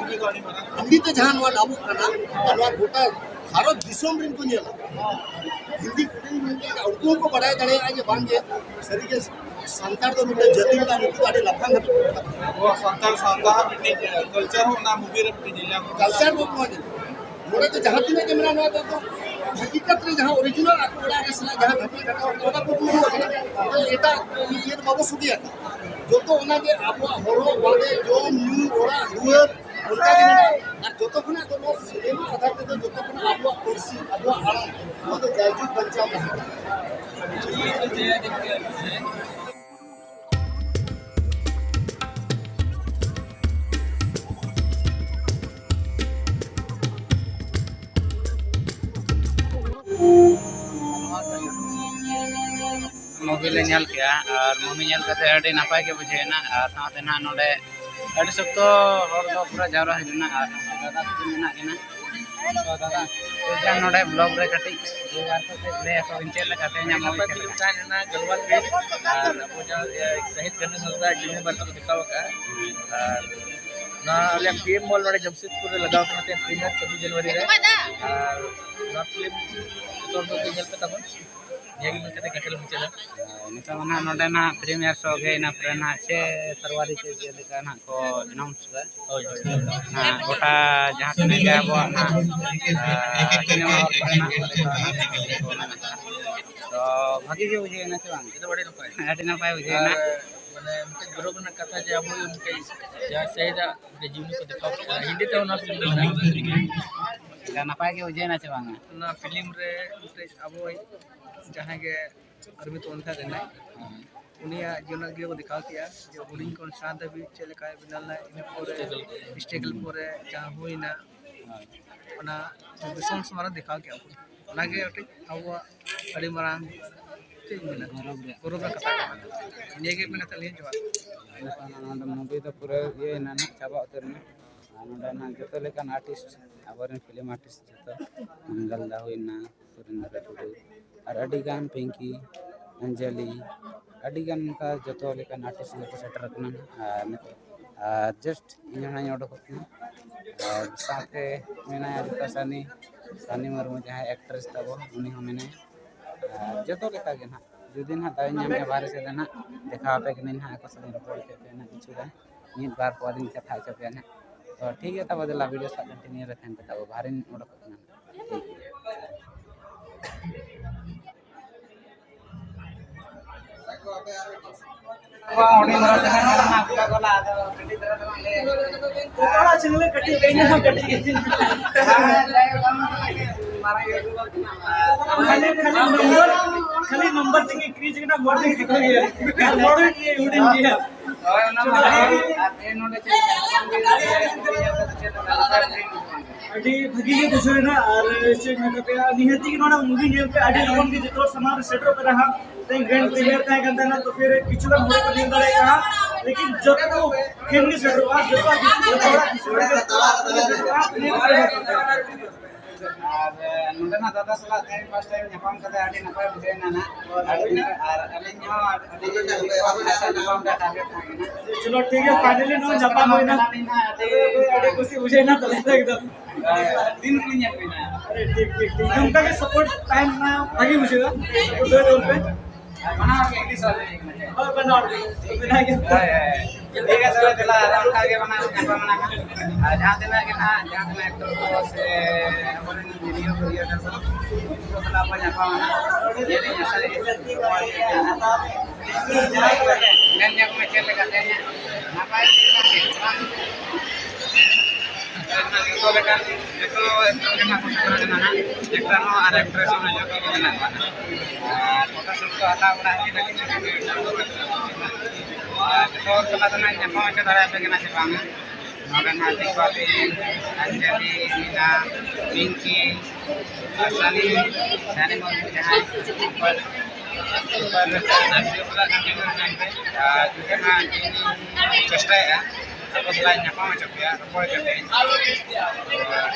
ᱦᱤᱱᱫᱤ ᱛᱮ ᱡᱟᱦᱟᱸ ᱱᱚᱣᱟ ᱧᱟᱢᱚᱜ ᱠᱟᱱᱟ, ᱟᱨ ᱱᱚᱣᱟ ᱜᱚᱴᱟ ᱵᱷᱟᱨᱚᱛ ᱫᱤᱥᱚᱢ ᱨᱮᱱ ᱠᱚ ᱧᱮᱞᱟ᱾ ᱦᱤᱱᱫᱤ ᱠᱚ ᱧᱮᱞᱟ, ᱩᱱᱠᱩ ᱦᱚᱸᱠᱚ ᱵᱟᱲᱟᱭ ᱫᱟᱲᱮᱭᱟᱜᱼᱟ ᱡᱮ ᱵᱟᱝ ᱜᱮ ᱥᱟᱹᱨᱤᱜᱮ ᱥᱟᱱᱛᱟᱲ ᱫᱚ ᱢᱤᱫᱴᱮᱱ ᱡᱟᱹᱛᱤ ᱠᱟᱱᱟ, ᱱᱩᱠᱩ ᱫᱚ ᱟᱹᱰᱤ ᱞᱟᱯᱷᱟᱝ ᱫᱷᱟᱹᱵᱤᱡ ᱠᱚ ᱨᱟᱠᱟᱵ ᱟᱠᱟᱱᱟ᱾ ᱟᱵᱚᱣᱟᱜ ᱥᱟᱱᱛᱟᱲ ᱥᱟᱶᱛᱟ ᱦᱚᱸ ᱢᱤᱫᱴᱤᱡ ᱠᱟᱞᱪᱟᱨ ᱦᱚᱸ ᱚᱱᱟ ᱢᱩᱵᱷᱤ ᱨᱮ ᱢᱤᱫᱴᱤᱡ ᱧᱮᱞ ᱧᱟᱢᱚᱜᱼᱟ᱾ ᱠᱟᱞᱪᱟᱨ ᱫᱚ ᱱᱚᱣᱟ ᱜᱮ᱾ ᱱᱚᱰᱮ ᱫᱚ ᱡᱟᱦᱟᱸ ᱛᱤᱱᱟᱹᱜ ᱜᱮ ᱢᱮᱱᱟᱜᱼᱟ, ᱱᱚᱣᱟ ᱫᱚ ᱦᱟᱹᱠᱤᱠᱟᱛ ᱨᱮ ᱡᱟᱦᱟᱸ ᱚᱨᱤᱡᱤᱱᱟᱞ ᱟᱠᱚ ᱚᱲᱟᱜ ᱨᱮ ᱥᱮᱱᱟᱜ ᱡᱟᱦᱟᱸ ᱜᱷᱟᱴᱱᱟ ᱜᱷᱟᱴᱟᱣ ᱟᱠᱟᱱᱟ, ᱚᱱᱟ ᱠᱚ ᱩᱫᱩᱜ ᱟᱠᱟᱱᱟ᱾ ᱟᱫᱚ ᱮᱴᱟᱜ ᱤᱭᱟᱹ ᱫᱚ ᱵᱟᱵᱚ ᱥᱚᱫᱮᱭᱟ᱾ ᱡᱚᱛᱚ ᱚᱱᱟ ᱜᱮ ᱟᱵᱚᱣᱟᱜ ᱦᱚᱨᱚᱜ ᱵᱟᱸᱫᱮ, ᱡᱚᱢ ᱧᱩ, ᱚᱲᱟᱜ ᱫᱩᱣᱟᱹᱨ, ᱚᱱᱠᱟ ᱜᱮ ᱢᱮᱱᱟᱜᱼᱟ᱾ ᱟᱨ ᱡᱚᱛᱚ ᱠᱷᱚᱱᱟᱜ ᱫᱚ ᱱᱚᱣᱟ ᱥᱤᱱᱮᱢᱟ ᱟᱫᱷᱟᱨ ᱛᱮᱫᱚ ᱡᱚᱛᱚ ᱠᱷᱚᱱᱟᱜ ᱟᱵᱚᱣᱟᱜ ᱯᱟᱹᱨᱥᱤ, ᱟᱵᱚᱣᱟᱜ ᱟᱲᱟᱝ, ᱱᱚᱣᱟ ᱫᱚ ᱡᱟᱭᱡᱩᱜᱽ ᱵᱟᱧᱪᱟᱣ ᱛᱟᱦᱮᱱᱟ᱾ ᱢᱩᱵᱷᱤ ᱞᱮ ᱧᱮᱞ ᱠᱮᱜᱼᱟ ᱟᱨ ᱢᱩᱵᱷᱤ ᱧᱮᱞ ᱠᱟᱛᱮ ᱟᱹᱰᱤ ᱱᱟᱯᱟᱭ ᱜᱮ ᱵᱩᱡᱷᱟᱹᱣ ᱮᱱᱟ᱾ ᱟᱨ ᱥᱟᱶᱛᱮ ᱱᱟᱦᱟᱜ ᱱᱚᱰᱮ ᱟᱹᱰᱤ ᱥᱚᱠᱛᱚ ᱦᱚᱲ ᱫᱚ ᱯᱩᱨᱟᱹ ᱡᱟᱣᱨᱟ ᱦᱩᱭ ᱞᱮᱱᱟ᱾ ᱟᱨ ᱥᱟᱶᱛᱮ ᱫᱟᱫᱟ ᱛᱟᱹᱠᱤᱱ ᱢᱮᱱᱟᱜ ᱠᱤᱱᱟ᱾ ᱛᱚ ᱫᱟᱫᱟ, ᱪᱮᱫ ᱞᱮᱠᱟ ᱱᱚᱰᱮ ᱵᱞᱚᱜ ᱨᱮ ᱠᱟᱹᱴᱤᱡ ᱞᱟᱹᱭ ᱟᱠᱚ ᱵᱤᱱ, ᱪᱮᱫ ᱞᱮᱠᱟ ᱛᱮᱦᱮᱧᱟᱜ ᱢᱩᱵᱷᱤ ᱪᱮᱫ ᱞᱮᱠᱟ? ᱛᱟᱦᱮᱸ ᱞᱮᱱᱟ ᱜᱟᱲᱣᱟᱞ ᱨᱮ᱾ ᱟᱨ ᱟᱵᱚ ᱡᱟᱦᱟᱸ, ᱤᱭᱟᱹ, ᱥᱟᱹᱦᱤᱫ ᱠᱟᱹᱱᱦᱩ ᱦᱟᱸᱥᱫᱟ ᱡᱤᱣᱤ ᱵᱟᱨᱮ ᱛᱮᱠᱚ ᱫᱮᱠᱷᱟᱣ ᱟᱠᱟᱫᱼᱟ᱾ ᱟᱨ ᱱᱚᱣᱟ ᱟᱞᱮ ᱯᱤ ᱮᱢ ᱢᱚᱞ ᱱᱚᱰᱮ ᱡᱟᱢᱥᱮᱫᱽᱯᱩᱨ ᱨᱮ ᱞᱟᱜᱟᱣ ᱠᱟᱱᱟ ᱛᱮᱦᱮᱧ ᱯᱨᱤᱢᱤᱭᱟᱨ ᱪᱷᱟᱵᱵᱤᱥ ᱡᱟᱱᱩᱣᱟᱨᱤ ᱨᱮ᱾ ᱟᱨ ᱱᱚᱣᱟ ᱯᱷᱤᱞᱢ ᱡᱚᱛᱚ ᱦᱚᱲ ᱠᱚ ᱧᱮᱞ ᱯᱮ ᱛᱟᱵᱚᱱ᱾ ᱱᱤᱭᱟᱹ ᱜᱮ ᱢᱮᱱ ᱠᱟᱛᱮ ᱠᱟᱛᱷᱟ ᱞᱮ ᱢᱩᱪᱟᱹᱫᱟ᱾ ᱱᱤᱛᱚᱜ ᱢᱟ ᱱᱟᱦᱟᱜ ᱱᱚᱰᱮ ᱱᱟᱦᱟᱜ ᱯᱨᱤᱢᱤᱭᱟᱨ ᱥᱳ ᱜᱮ ᱤᱱᱟᱹ ᱯᱚᱨᱮ ᱱᱟᱦᱟᱜ ᱪᱷᱮ ᱯᱷᱮᱵᱽᱨᱩᱣᱟᱨᱤ ᱥᱮ ᱪᱮᱫ ᱞᱮᱠᱟ ᱱᱟᱦᱟᱜ ᱠᱚ ᱮᱱᱟᱣᱩᱱᱥ ᱮᱫᱟ᱾ ᱦᱳᱭ, ᱦᱳᱭ᱾ ᱱᱟᱦᱟᱜ ᱜᱚᱴᱟ ᱡᱟᱦᱟᱸ ᱛᱤᱱᱟᱹᱜ ᱜᱮ ᱟᱵᱚᱣᱟᱜ ᱱᱟᱦᱟᱜ, ᱟᱨ, ᱥᱤᱱᱮᱢᱟ ᱦᱚᱞ ᱠᱚᱨᱮ ᱱᱟᱦᱟᱜ ᱠᱚ ᱫᱮᱠᱷᱟᱣᱟ ᱱᱟᱦᱟᱜ᱾ ᱛᱚ ᱵᱷᱟᱜᱤ ᱜᱮ ᱵᱩᱡᱷᱟᱹᱣ ᱮᱱᱟ ᱥᱮ ᱵᱟᱝ? ᱟᱹᱰᱤ ᱱᱟᱯᱟᱭ᱾ ᱟᱹᱰᱤ ᱱᱟᱯᱟᱭ ᱵᱩᱡᱷᱟᱹᱣ ᱮᱱᱟ᱾ ᱟᱨ, ᱢᱟᱱᱮ, ᱢᱤᱫᱴᱮᱡ ᱜᱚᱨᱚᱵᱽ ᱨᱮᱱᱟᱜ ᱠᱟᱛᱷᱟ ᱡᱮ ᱟᱵᱚ ᱢᱤᱫᱴᱮᱡ ᱡᱟᱦᱟᱸ ᱥᱮᱫᱟᱜ ᱢᱤᱫᱴᱮᱡ ᱡᱤᱵᱽᱱᱤ ᱠᱚ ᱫᱮᱠᱷᱟᱣ ᱠᱮᱫᱟ, ᱦᱤᱱᱫᱤ ᱛᱮ ᱚᱱᱟ ᱯᱷᱤᱞᱢ ᱫᱚ ᱢᱮᱱᱟᱜᱼᱟ᱾ ᱪᱮᱫ ᱞᱮᱠᱟ ᱱᱟᱯᱟᱭ ᱜᱮ ᱵᱩᱡᱷᱟᱹᱣ ᱮᱱᱟ ᱥᱮ ᱵᱟᱝᱟ? ᱚᱱᱟ ᱯᱷᱤᱞᱢ ᱨᱮ ᱢᱤᱫᱴᱮᱡ ᱟᱵᱚ ᱡᱟᱦᱟᱸᱭ ᱜᱮ ᱟᱨᱢᱤ ᱛᱮᱵᱚᱱ ᱛᱟᱦᱮᱸ ᱞᱮᱱᱟ, ᱩᱱᱤᱭᱟᱜ ᱡᱤᱭᱚᱱ ᱜᱮ ᱵᱚ ᱫᱮᱠᱷᱟᱣ ᱠᱮᱜᱼᱟ, ᱡᱮ ᱦᱩᱰᱤᱧ ᱠᱷᱚᱱ ᱥᱮᱬᱟ ᱫᱷᱟᱹᱵᱤᱡ ᱪᱮᱫ ᱞᱮᱠᱟᱭ ᱵᱮᱱᱟᱣ ᱞᱮᱱᱟ, ᱤᱱᱟᱹ ᱯᱚᱨᱮ ᱥᱴᱨᱟᱜᱚᱞ ᱯᱚᱨᱮ ᱡᱟᱦᱟᱸ ᱦᱩᱭᱱᱟ, ᱚᱱᱟ ᱫᱤᱥᱚᱢ ᱥᱟᱢᱟᱝ ᱨᱮ ᱫᱮᱠᱷᱟᱣ ᱠᱮᱜᱼᱟ ᱵᱚᱱ᱾ ᱚᱱᱟᱜᱮ ᱢᱤᱫᱴᱤᱡ ᱟᱵᱚᱣᱟᱜ ᱟᱹᱰᱤ ᱢᱟᱨᱟᱝ, ᱪᱮᱫ ᱤᱧ ᱢᱮᱱᱟ, ᱜᱚᱨᱚᱵᱽ ᱨᱮᱭᱟᱜ᱾ ᱜᱚᱨᱚᱵᱽ ᱨᱮᱭᱟᱜ ᱠᱟᱛᱷᱟ ᱠᱟᱱᱟ᱾ ᱱᱤᱭᱟᱹ ᱜᱮ ᱢᱮᱱ ᱠᱟᱛᱮ ᱟᱹᱞᱤᱧ ᱡᱚᱦᱟᱨ᱾ ᱱᱚᱰᱮ ᱢᱩᱵᱷᱤ ᱫᱚ ᱯᱩᱨᱟᱹ ᱤᱭᱟᱹᱭᱮᱱᱟ ᱱᱟᱜ, ᱪᱟᱵᱟ ᱩᱛᱟᱹᱨ ᱮᱱᱟ᱾ ᱟᱨ ᱱᱚᱰᱮᱱᱟᱜ ᱡᱚᱛᱚ ᱞᱮᱠᱟᱱ ᱟᱨᱴᱤᱥᱴ, ᱟᱵᱚᱨᱮᱱ ᱯᱷᱤᱞᱢ ᱟᱨᱴᱤᱥᱴ ᱡᱚᱛᱚ, ᱢᱚᱝᱜᱚᱞ ᱫᱟ ᱦᱩᱭᱱᱟ, ᱥᱩᱨᱮᱱᱫᱨᱚ ᱴᱩᱰᱩ, ᱟᱨ ᱟᱹᱰᱤᱜᱟᱱ ᱯᱤᱝᱠᱤ, ᱚᱧᱡᱚᱞᱤ, ᱟᱹᱰᱤᱜᱟᱱ ᱚᱱᱠᱟ ᱡᱚᱛᱚ ᱞᱮᱠᱟᱱ ᱟᱨᱴᱤᱥᱴ ᱜᱮᱠᱚ ᱥᱮᱴᱮᱨ ᱟᱠᱟᱱᱟ᱾ ᱟᱨ ᱱᱤᱛᱚᱜ, ᱟᱨ ᱡᱟᱥᱴ ᱤᱧ ᱦᱚᱸᱧ ᱚᱰᱚᱠᱚᱜ ᱠᱟᱱᱟ᱾ ᱟᱨ ᱥᱟᱶᱛᱮ ᱢᱮᱱᱟᱭᱟ ᱡᱚᱛᱚ ᱥᱟᱱᱤ, ᱥᱟᱱᱤ ᱢᱩᱨᱢᱩ ᱡᱟᱦᱟᱸᱭ ᱮᱠᱴᱨᱮᱥ ᱛᱟᱵᱚ, ᱩᱱᱤ ᱦᱚᱸ ᱢᱮᱱᱟᱭᱟ᱾ ᱟᱨ ᱡᱚᱛᱚ ᱞᱮᱠᱟ ᱜᱮ ᱱᱟᱦᱟᱜ ᱡᱩᱫᱤ ᱱᱟᱦᱟᱜ ᱫᱟᱣ ᱤᱧ ᱧᱟᱢ ᱠᱮᱫᱟ ᱵᱟᱦᱨᱮ ᱥᱮᱫ ᱨᱮ ᱱᱟᱦᱟᱜ ᱫᱮᱠᱷᱟᱣ ᱟᱯᱮ ᱠᱟᱹᱱᱟᱹᱧ ᱱᱟᱦᱟᱜ, ᱟᱠᱚ ᱥᱟᱞᱟᱜ ᱤᱧ ᱨᱚᱯᱚᱲ ᱦᱚᱪᱚ ᱯᱮᱭᱟ ᱱᱟᱦᱟᱜ ᱠᱤᱪᱷᱩ ᱜᱟᱱ, ᱢᱤᱫ ᱵᱟᱨ ᱯᱚᱫ ᱤᱧ ᱠᱟᱛᱷᱟ ᱦᱚᱪᱚ ᱯᱮᱭᱟ ᱱᱟᱦᱟᱜ᱾ ᱛᱚ ᱴᱷᱤᱠ ᱜᱮᱭᱟ, ᱛᱟᱵᱚ ᱫᱮᱞᱟ ᱵᱷᱤᱰᱤᱭᱳ ᱥᱟᱵ ᱠᱚᱱᱴᱤᱱᱤᱭᱩ ᱨᱮ ᱛᱟᱦᱮᱱ ᱯᱮ, ᱛᱟᱵᱚ ᱵᱟᱦᱨᱮᱧ ᱚᱰᱚᱠᱚᱜ ᱠᱟᱱᱟ᱾ ᱠᱷᱟᱹᱞᱤ, ᱠᱷᱟᱹᱞᱤ ᱱᱚᱢᱵᱚᱨ, ᱠᱷᱟᱹᱞᱤ ᱱᱚᱢᱵᱚᱨ ᱛᱮᱜᱮ ᱠᱨᱤᱡ ᱠᱟᱱᱟ, ᱦᱚᱲ ᱫᱚ ᱴᱷᱤᱠᱟᱹ ᱜᱮᱭᱟ, ᱦᱚᱲ ᱫᱚ ᱦᱩᱰᱤᱧ ᱜᱮᱭᱟ᱾ ᱦᱳᱭ, ᱚᱱᱟ ᱢᱟ ᱦᱮᱸ᱾ ᱟᱨ ᱛᱮᱦᱮᱧ ᱱᱚᱰᱮ ᱪᱮᱫ ᱞᱮᱠᱟ ᱧᱟᱯᱟᱢ ᱠᱮᱫᱟ, ᱪᱮᱫ ᱞᱮᱠᱟ ᱟᱹᱰᱤ ᱵᱷᱟᱹᱜᱤ ᱜᱮ ᱵᱩᱡᱷᱟᱹᱣ ᱮᱱᱟ᱾ ᱟᱨ ᱪᱮᱫ ᱢᱮᱱ ᱠᱟᱛᱮ, ᱱᱤᱦᱟᱹᱛᱤ ᱜᱮ ᱱᱚᱰᱮ movie ᱧᱮᱞ ᱯᱮ, ᱟᱹᱰᱤ ᱞᱚᱜᱚᱱ ᱜᱮ ᱡᱚᱛᱚ ᱦᱚᱲ ᱥᱟᱢᱟᱝ ᱨᱮ ᱥᱮᱴᱮᱨᱚᱜ ᱠᱟᱱᱟ ᱦᱟᱸᱜ᱾ ᱛᱮᱦᱮᱧ grand premiere ᱛᱟᱦᱮᱸ ᱠᱟᱱ ᱛᱟᱦᱮᱱᱟ, ᱛᱚ ᱯᱷᱤᱨ ᱠᱤᱪᱷᱩ ᱜᱟᱱ ᱦᱚᱲ ᱠᱚ ᱧᱮᱞ ᱫᱟᱲᱮᱭᱟᱜ ᱠᱟᱱᱟ, ᱞᱮᱠᱤᱱ ᱡᱚᱛᱚ ᱴᱷᱮᱱ ᱜᱮ ᱥᱮᱴᱮᱨᱚᱜᱼᱟ, ᱡᱚᱛᱚ ᱦᱚᱲᱟᱜ ᱠᱩᱥᱤ ᱨᱟᱹᱥᱠᱟᱹ ᱛᱟᱞᱟ ᱨᱮ ᱥᱮᱴᱮᱨᱚᱜᱼᱟ᱾ ᱟᱨ ᱱᱚᱰᱮᱱᱟᱜ ᱫᱟᱫᱟ ᱥᱟᱞᱟᱜ ᱛᱮᱦᱮᱧ first time ᱧᱟᱯᱟᱢ ᱠᱟᱛᱮ ᱟᱹᱰᱤ ᱱᱟᱯᱟᱭ ᱵᱩᱡᱷᱟᱹᱣ ᱮᱱᱟ ᱱᱟᱜ᱾ ᱟᱹᱰᱤ, ᱟᱨ ᱟᱹᱞᱤᱧ ᱦᱚᱸ ᱟᱹᱰᱤ ᱟᱥᱟ ᱧᱟᱯᱟᱢ ᱨᱮᱭᱟᱜ target ᱛᱟᱦᱮᱸ ᱠᱟᱱᱟ᱾ ᱪᱚᱞᱚ ᱴᱷᱤᱠ ᱜᱮᱭᱟ, finally ᱱᱚᱜᱼᱚᱭ ᱧᱟᱯᱟᱢ ᱦᱩᱭᱱᱟ᱾ ᱟᱹᱰᱤ, ᱟᱹᱰᱤ ᱠᱩᱥᱤ ᱵᱩᱡᱷᱟᱹᱣ ᱮᱱᱟ ᱛᱟᱦᱞᱮ ᱮᱠᱫᱚᱢ᱾ ᱛᱤᱱ ᱨᱮᱞᱤᱧ ᱧᱮᱞ ᱵᱤᱱᱟ? ᱟᱨᱮ ᱴᱷᱤᱠ, ᱴᱷᱤᱠ, ᱴᱷᱤᱠ᱾ ᱱᱚᱝᱠᱟ ᱜᱮ support ᱛᱟᱦᱮᱱ ᱢᱟ, ᱵᱷᱟᱜᱮ ᱵᱩᱡᱷᱟᱹᱜᱼᱟ᱾ Support ᱫᱚᱦᱚᱭ ᱛᱟᱵᱚᱱ ᱯᱮ᱾ ᱟᱨ ᱵᱟᱱᱟ ᱦᱚᱲ ᱜᱮ English ᱨᱚᱲ ᱦᱩᱭ ᱠᱟᱱᱟ ᱪᱮ? ᱦᱳᱭ, ᱵᱟᱱᱟ ᱦᱚᱲ ᱜᱮ᱾ ᱦᱳᱭ, ᱦᱳᱭ᱾ ᱴᱷᱤᱠ ᱜᱮᱭᱟ, ᱛᱚᱵᱮ ᱫᱮᱞᱟ, ᱟᱨ ᱚᱱᱠᱟ ᱜᱮ ᱵᱟᱱᱟ ᱦᱚᱲ ᱧᱟᱯᱟᱢ ᱟᱞᱟᱝ ᱦᱟᱸᱜ᱾ ᱟᱨ ᱡᱟᱦᱟᱸ ᱛᱤᱱᱟᱹᱜ ᱜᱮ ᱱᱟᱦᱟᱜ, ᱡᱟᱦᱟᱸ ᱛᱤᱱᱟᱹᱜ actor ᱠᱚ ᱥᱮ ᱟᱵᱚᱨᱮᱱ video creator ᱠᱚ, ᱩᱱᱠᱩ ᱥᱟᱞᱟᱜ ᱵᱚᱱ ᱧᱟᱯᱟᱢᱟ ᱱᱟᱦᱟᱜ᱾ ᱱᱤᱭᱟᱹ ᱜᱮ ᱟᱥᱟ ᱨᱮ ᱢᱮᱱ ᱧᱚᱜ ᱢᱮ, ᱪᱮᱫ ᱞᱮᱠᱟ ᱛᱮ ᱱᱟᱯᱟᱭ ᱛᱮ ᱡᱚᱛᱚ ᱞᱮᱠᱟᱱ, ᱡᱚᱛᱚ actor ᱠᱚ ᱢᱮᱱᱟᱜ ᱠᱚᱣᱟ, actor ᱦᱚᱸ ᱟᱨ actress ᱦᱚᱸ ᱡᱚᱛᱚ ᱜᱮ ᱢᱮᱱᱟᱜ ᱠᱚᱣᱟ᱾ ᱟᱨ photo shoot ᱠᱚ ᱦᱟᱛᱟᱣ ᱵᱟᱲᱟ ᱦᱩᱭ ᱮᱱᱟ, ᱠᱤᱪᱷᱩ ᱜᱟᱱ ᱜᱮ ᱟᱨ ᱡᱚᱛᱚ ᱦᱚᱲ ᱥᱟᱞᱟᱜ ᱫᱚ ᱱᱟᱦᱟᱜ ᱧᱟᱯᱟᱢ ᱦᱚᱪᱚ ᱫᱟᱲᱮᱭᱟᱯᱮ ᱠᱟᱱᱟ ᱥᱮ ᱵᱟᱝᱟ? ᱱᱚᱰᱮ ᱱᱟᱦᱟᱜ ᱫᱤᱯᱟ ᱥᱤᱝ, ᱚᱧᱡᱚᱞᱤ, ᱢᱤᱱᱟ, ᱯᱤᱝᱠᱤ, ᱟᱨ ᱥᱟᱱᱤ, ᱥᱟᱱᱤ ᱢᱩᱨᱢᱩ ᱡᱟᱦᱟᱸᱭ super, super ᱟᱨ ᱡᱩᱫᱤ ᱱᱟᱦᱟᱜ ᱪᱮᱥᱴᱟᱭᱮᱫᱼᱟ, ᱟᱠᱚ ᱥᱟᱞᱟᱜ ᱧᱟᱯᱟᱢ ᱦᱚᱪᱚ ᱯᱮᱭᱟ, ᱨᱚᱯᱚᱲ ᱦᱚᱪᱚ ᱯᱮᱭᱟ᱾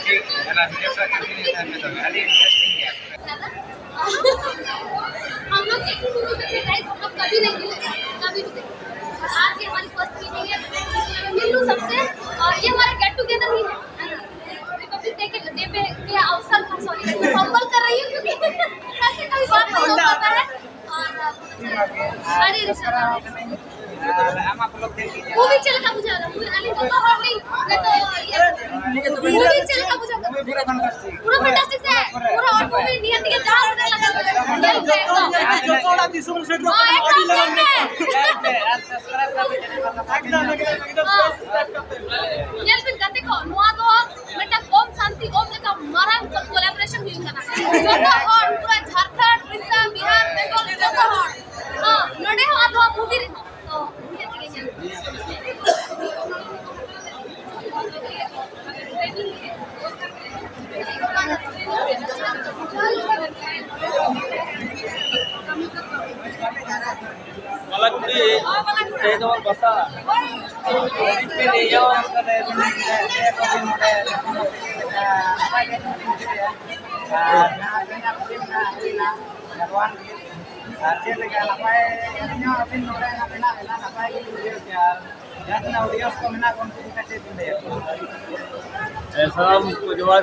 ᱴᱷᱤᱠ, ᱚᱱᱟ video ᱥᱟᱞᱟᱜ continue ᱛᱟᱦᱮᱱ ᱯᱮ, ᱛᱚᱵᱮ ᱟᱹᱰᱤ interesting ᱜᱮᱭᱟ᱾ हम लोग एक ही movie में थे, guys, हम लोग कभी नहीं मिले, कभी भी नहीं। आज ये हमारी first meeting है, मिल लूँ सबसे, और ये हमारा get together ही है, है ना? रिपब्लिक डे के, डे पे के अवसर पर, सॉरी, फंबल कर रही हूँ क्योंकि ऐसे कभी बात नहीं हो पाता है। और ᱟᱹᱰᱤ ᱟᱹᱰᱤ ᱥᱟᱨᱦᱟᱣ᱾ ᱢᱩᱵᱷᱤ ᱪᱮᱫ ᱞᱮᱠᱟ ᱵᱩᱡᱷᱟᱹᱣ ᱮᱱᱟ? ᱢᱩᱵᱷᱤ ᱟᱹᱞᱤᱧ ᱡᱚᱛᱚ ᱦᱚᱲ ᱞᱤᱧ ᱱᱤᱛᱚᱜ ᱤᱭᱟᱹ, ᱢᱩᱵᱷᱤ ᱪᱮᱫ ᱞᱮᱠᱟ ᱵᱩᱡᱷᱟᱹᱣ ᱮᱱᱟ? ᱯᱩᱨᱟᱹ ᱯᱷᱮᱱᱴᱟᱥᱴᱤᱠ ᱥᱮ? ᱯᱩᱨᱟᱹ ᱚᱞ ᱢᱩᱵᱷᱤ ᱱᱤᱭᱟᱹ ᱛᱮᱜᱮ ᱡᱟᱦᱟᱸ ᱥᱮᱫ ᱞᱟᱜᱟᱣ ᱫᱟᱲᱮᱭᱟᱜᱼᱟ᱾ ᱧᱮᱞ ᱯᱮ ᱮᱠᱫᱚᱢ᱾ ᱡᱚᱛᱚ ᱦᱚᱲᱟᱜ ᱫᱤᱥᱚᱢ ᱥᱮᱴᱮᱨᱚᱜ ᱦᱳᱭ, ᱠᱟᱱᱟ, ᱟᱹᱰᱤ ᱮᱠᱫᱚᱢ, ᱞᱟᱜᱟᱱ ᱧᱮᱞ ᱯᱮ᱾ ᱠᱟᱱᱟ᱾ ᱮᱠᱫᱚᱢ, ᱮᱠᱫᱚᱢ, ᱮᱠᱫᱚᱢ, ᱦᱳᱭ᱾ ᱧᱮᱞ ᱵᱤᱱ ᱜᱟᱛᱮ ᱠᱚ, ᱱᱚᱣᱟ ᱫᱚ ᱢᱤᱫᱴᱟᱝ ᱳᱢ ᱥᱟᱱᱛᱤ ᱳᱢ ᱞᱮᱠᱟ ᱢᱟᱨᱟᱝ ᱠᱚᱞᱟᱵᱚᱨᱮᱥᱚᱱ ᱦᱩᱭᱩᱜ ᱠᱟᱱᱟ᱾ ᱡᱚᱛᱚ ᱦᱚᱲ, ᱯᱩᱨᱟᱹ ᱡᱷᱟᱲᱠᱷᱚᱸᱰ, ᱩᱲᱤᱥᱥᱟ, ᱵᱤᱦᱟᱨ, ᱵᱮᱝᱜᱚᱞ, ᱡᱚᱛᱚ ᱦᱚᱲ᱾ ᱦᱚᱸ, ᱱᱚᱰᱮ ᱦᱚᱸ ᱟᱨ ᱱᱚᱣᱟ ᱢᱩᱵᱷᱤ ᱨᱮᱦᱚᱸ᱾ ᱦᱚᱸ, ᱱᱤᱦᱟᱹᱛ ᱜᱮ ᱧᱮᱞ᱾ ᱵᱟᱞᱟᱠᱩᱲᱤ, ᱛᱮᱦᱮᱧ ᱫᱚ ᱵᱟᱥᱟ᱾ ᱟᱨ ᱪᱮᱫ ᱞᱮᱠᱟ ᱱᱟᱯᱟᱭ, ᱟᱹᱞᱤᱧ ᱦᱚᱸ ᱟᱹᱵᱤᱱ ᱱᱚᱰᱮ ᱦᱮᱱᱟᱜ ᱵᱤᱱᱟ, ᱱᱟᱯᱟᱭ ᱜᱮᱞᱤᱧ ᱵᱩᱡᱷᱟᱹᱣ ᱠᱮᱜᱼᱟ᱾ ᱟᱨ ᱡᱟᱦᱟᱸ ᱛᱤᱱᱟᱹᱜ audience ᱠᱚ ᱢᱮᱱᱟᱜ ᱠᱚᱣᱟ, ᱩᱱᱠᱩ ᱠᱚ ᱪᱮᱫ ᱵᱤᱱ ᱞᱟᱹᱭ ᱟᱠᱚᱣᱟ? ᱦᱮᱸ, ᱥᱟᱱᱟᱢ ᱠᱚ ᱡᱚᱦᱟᱨ᱾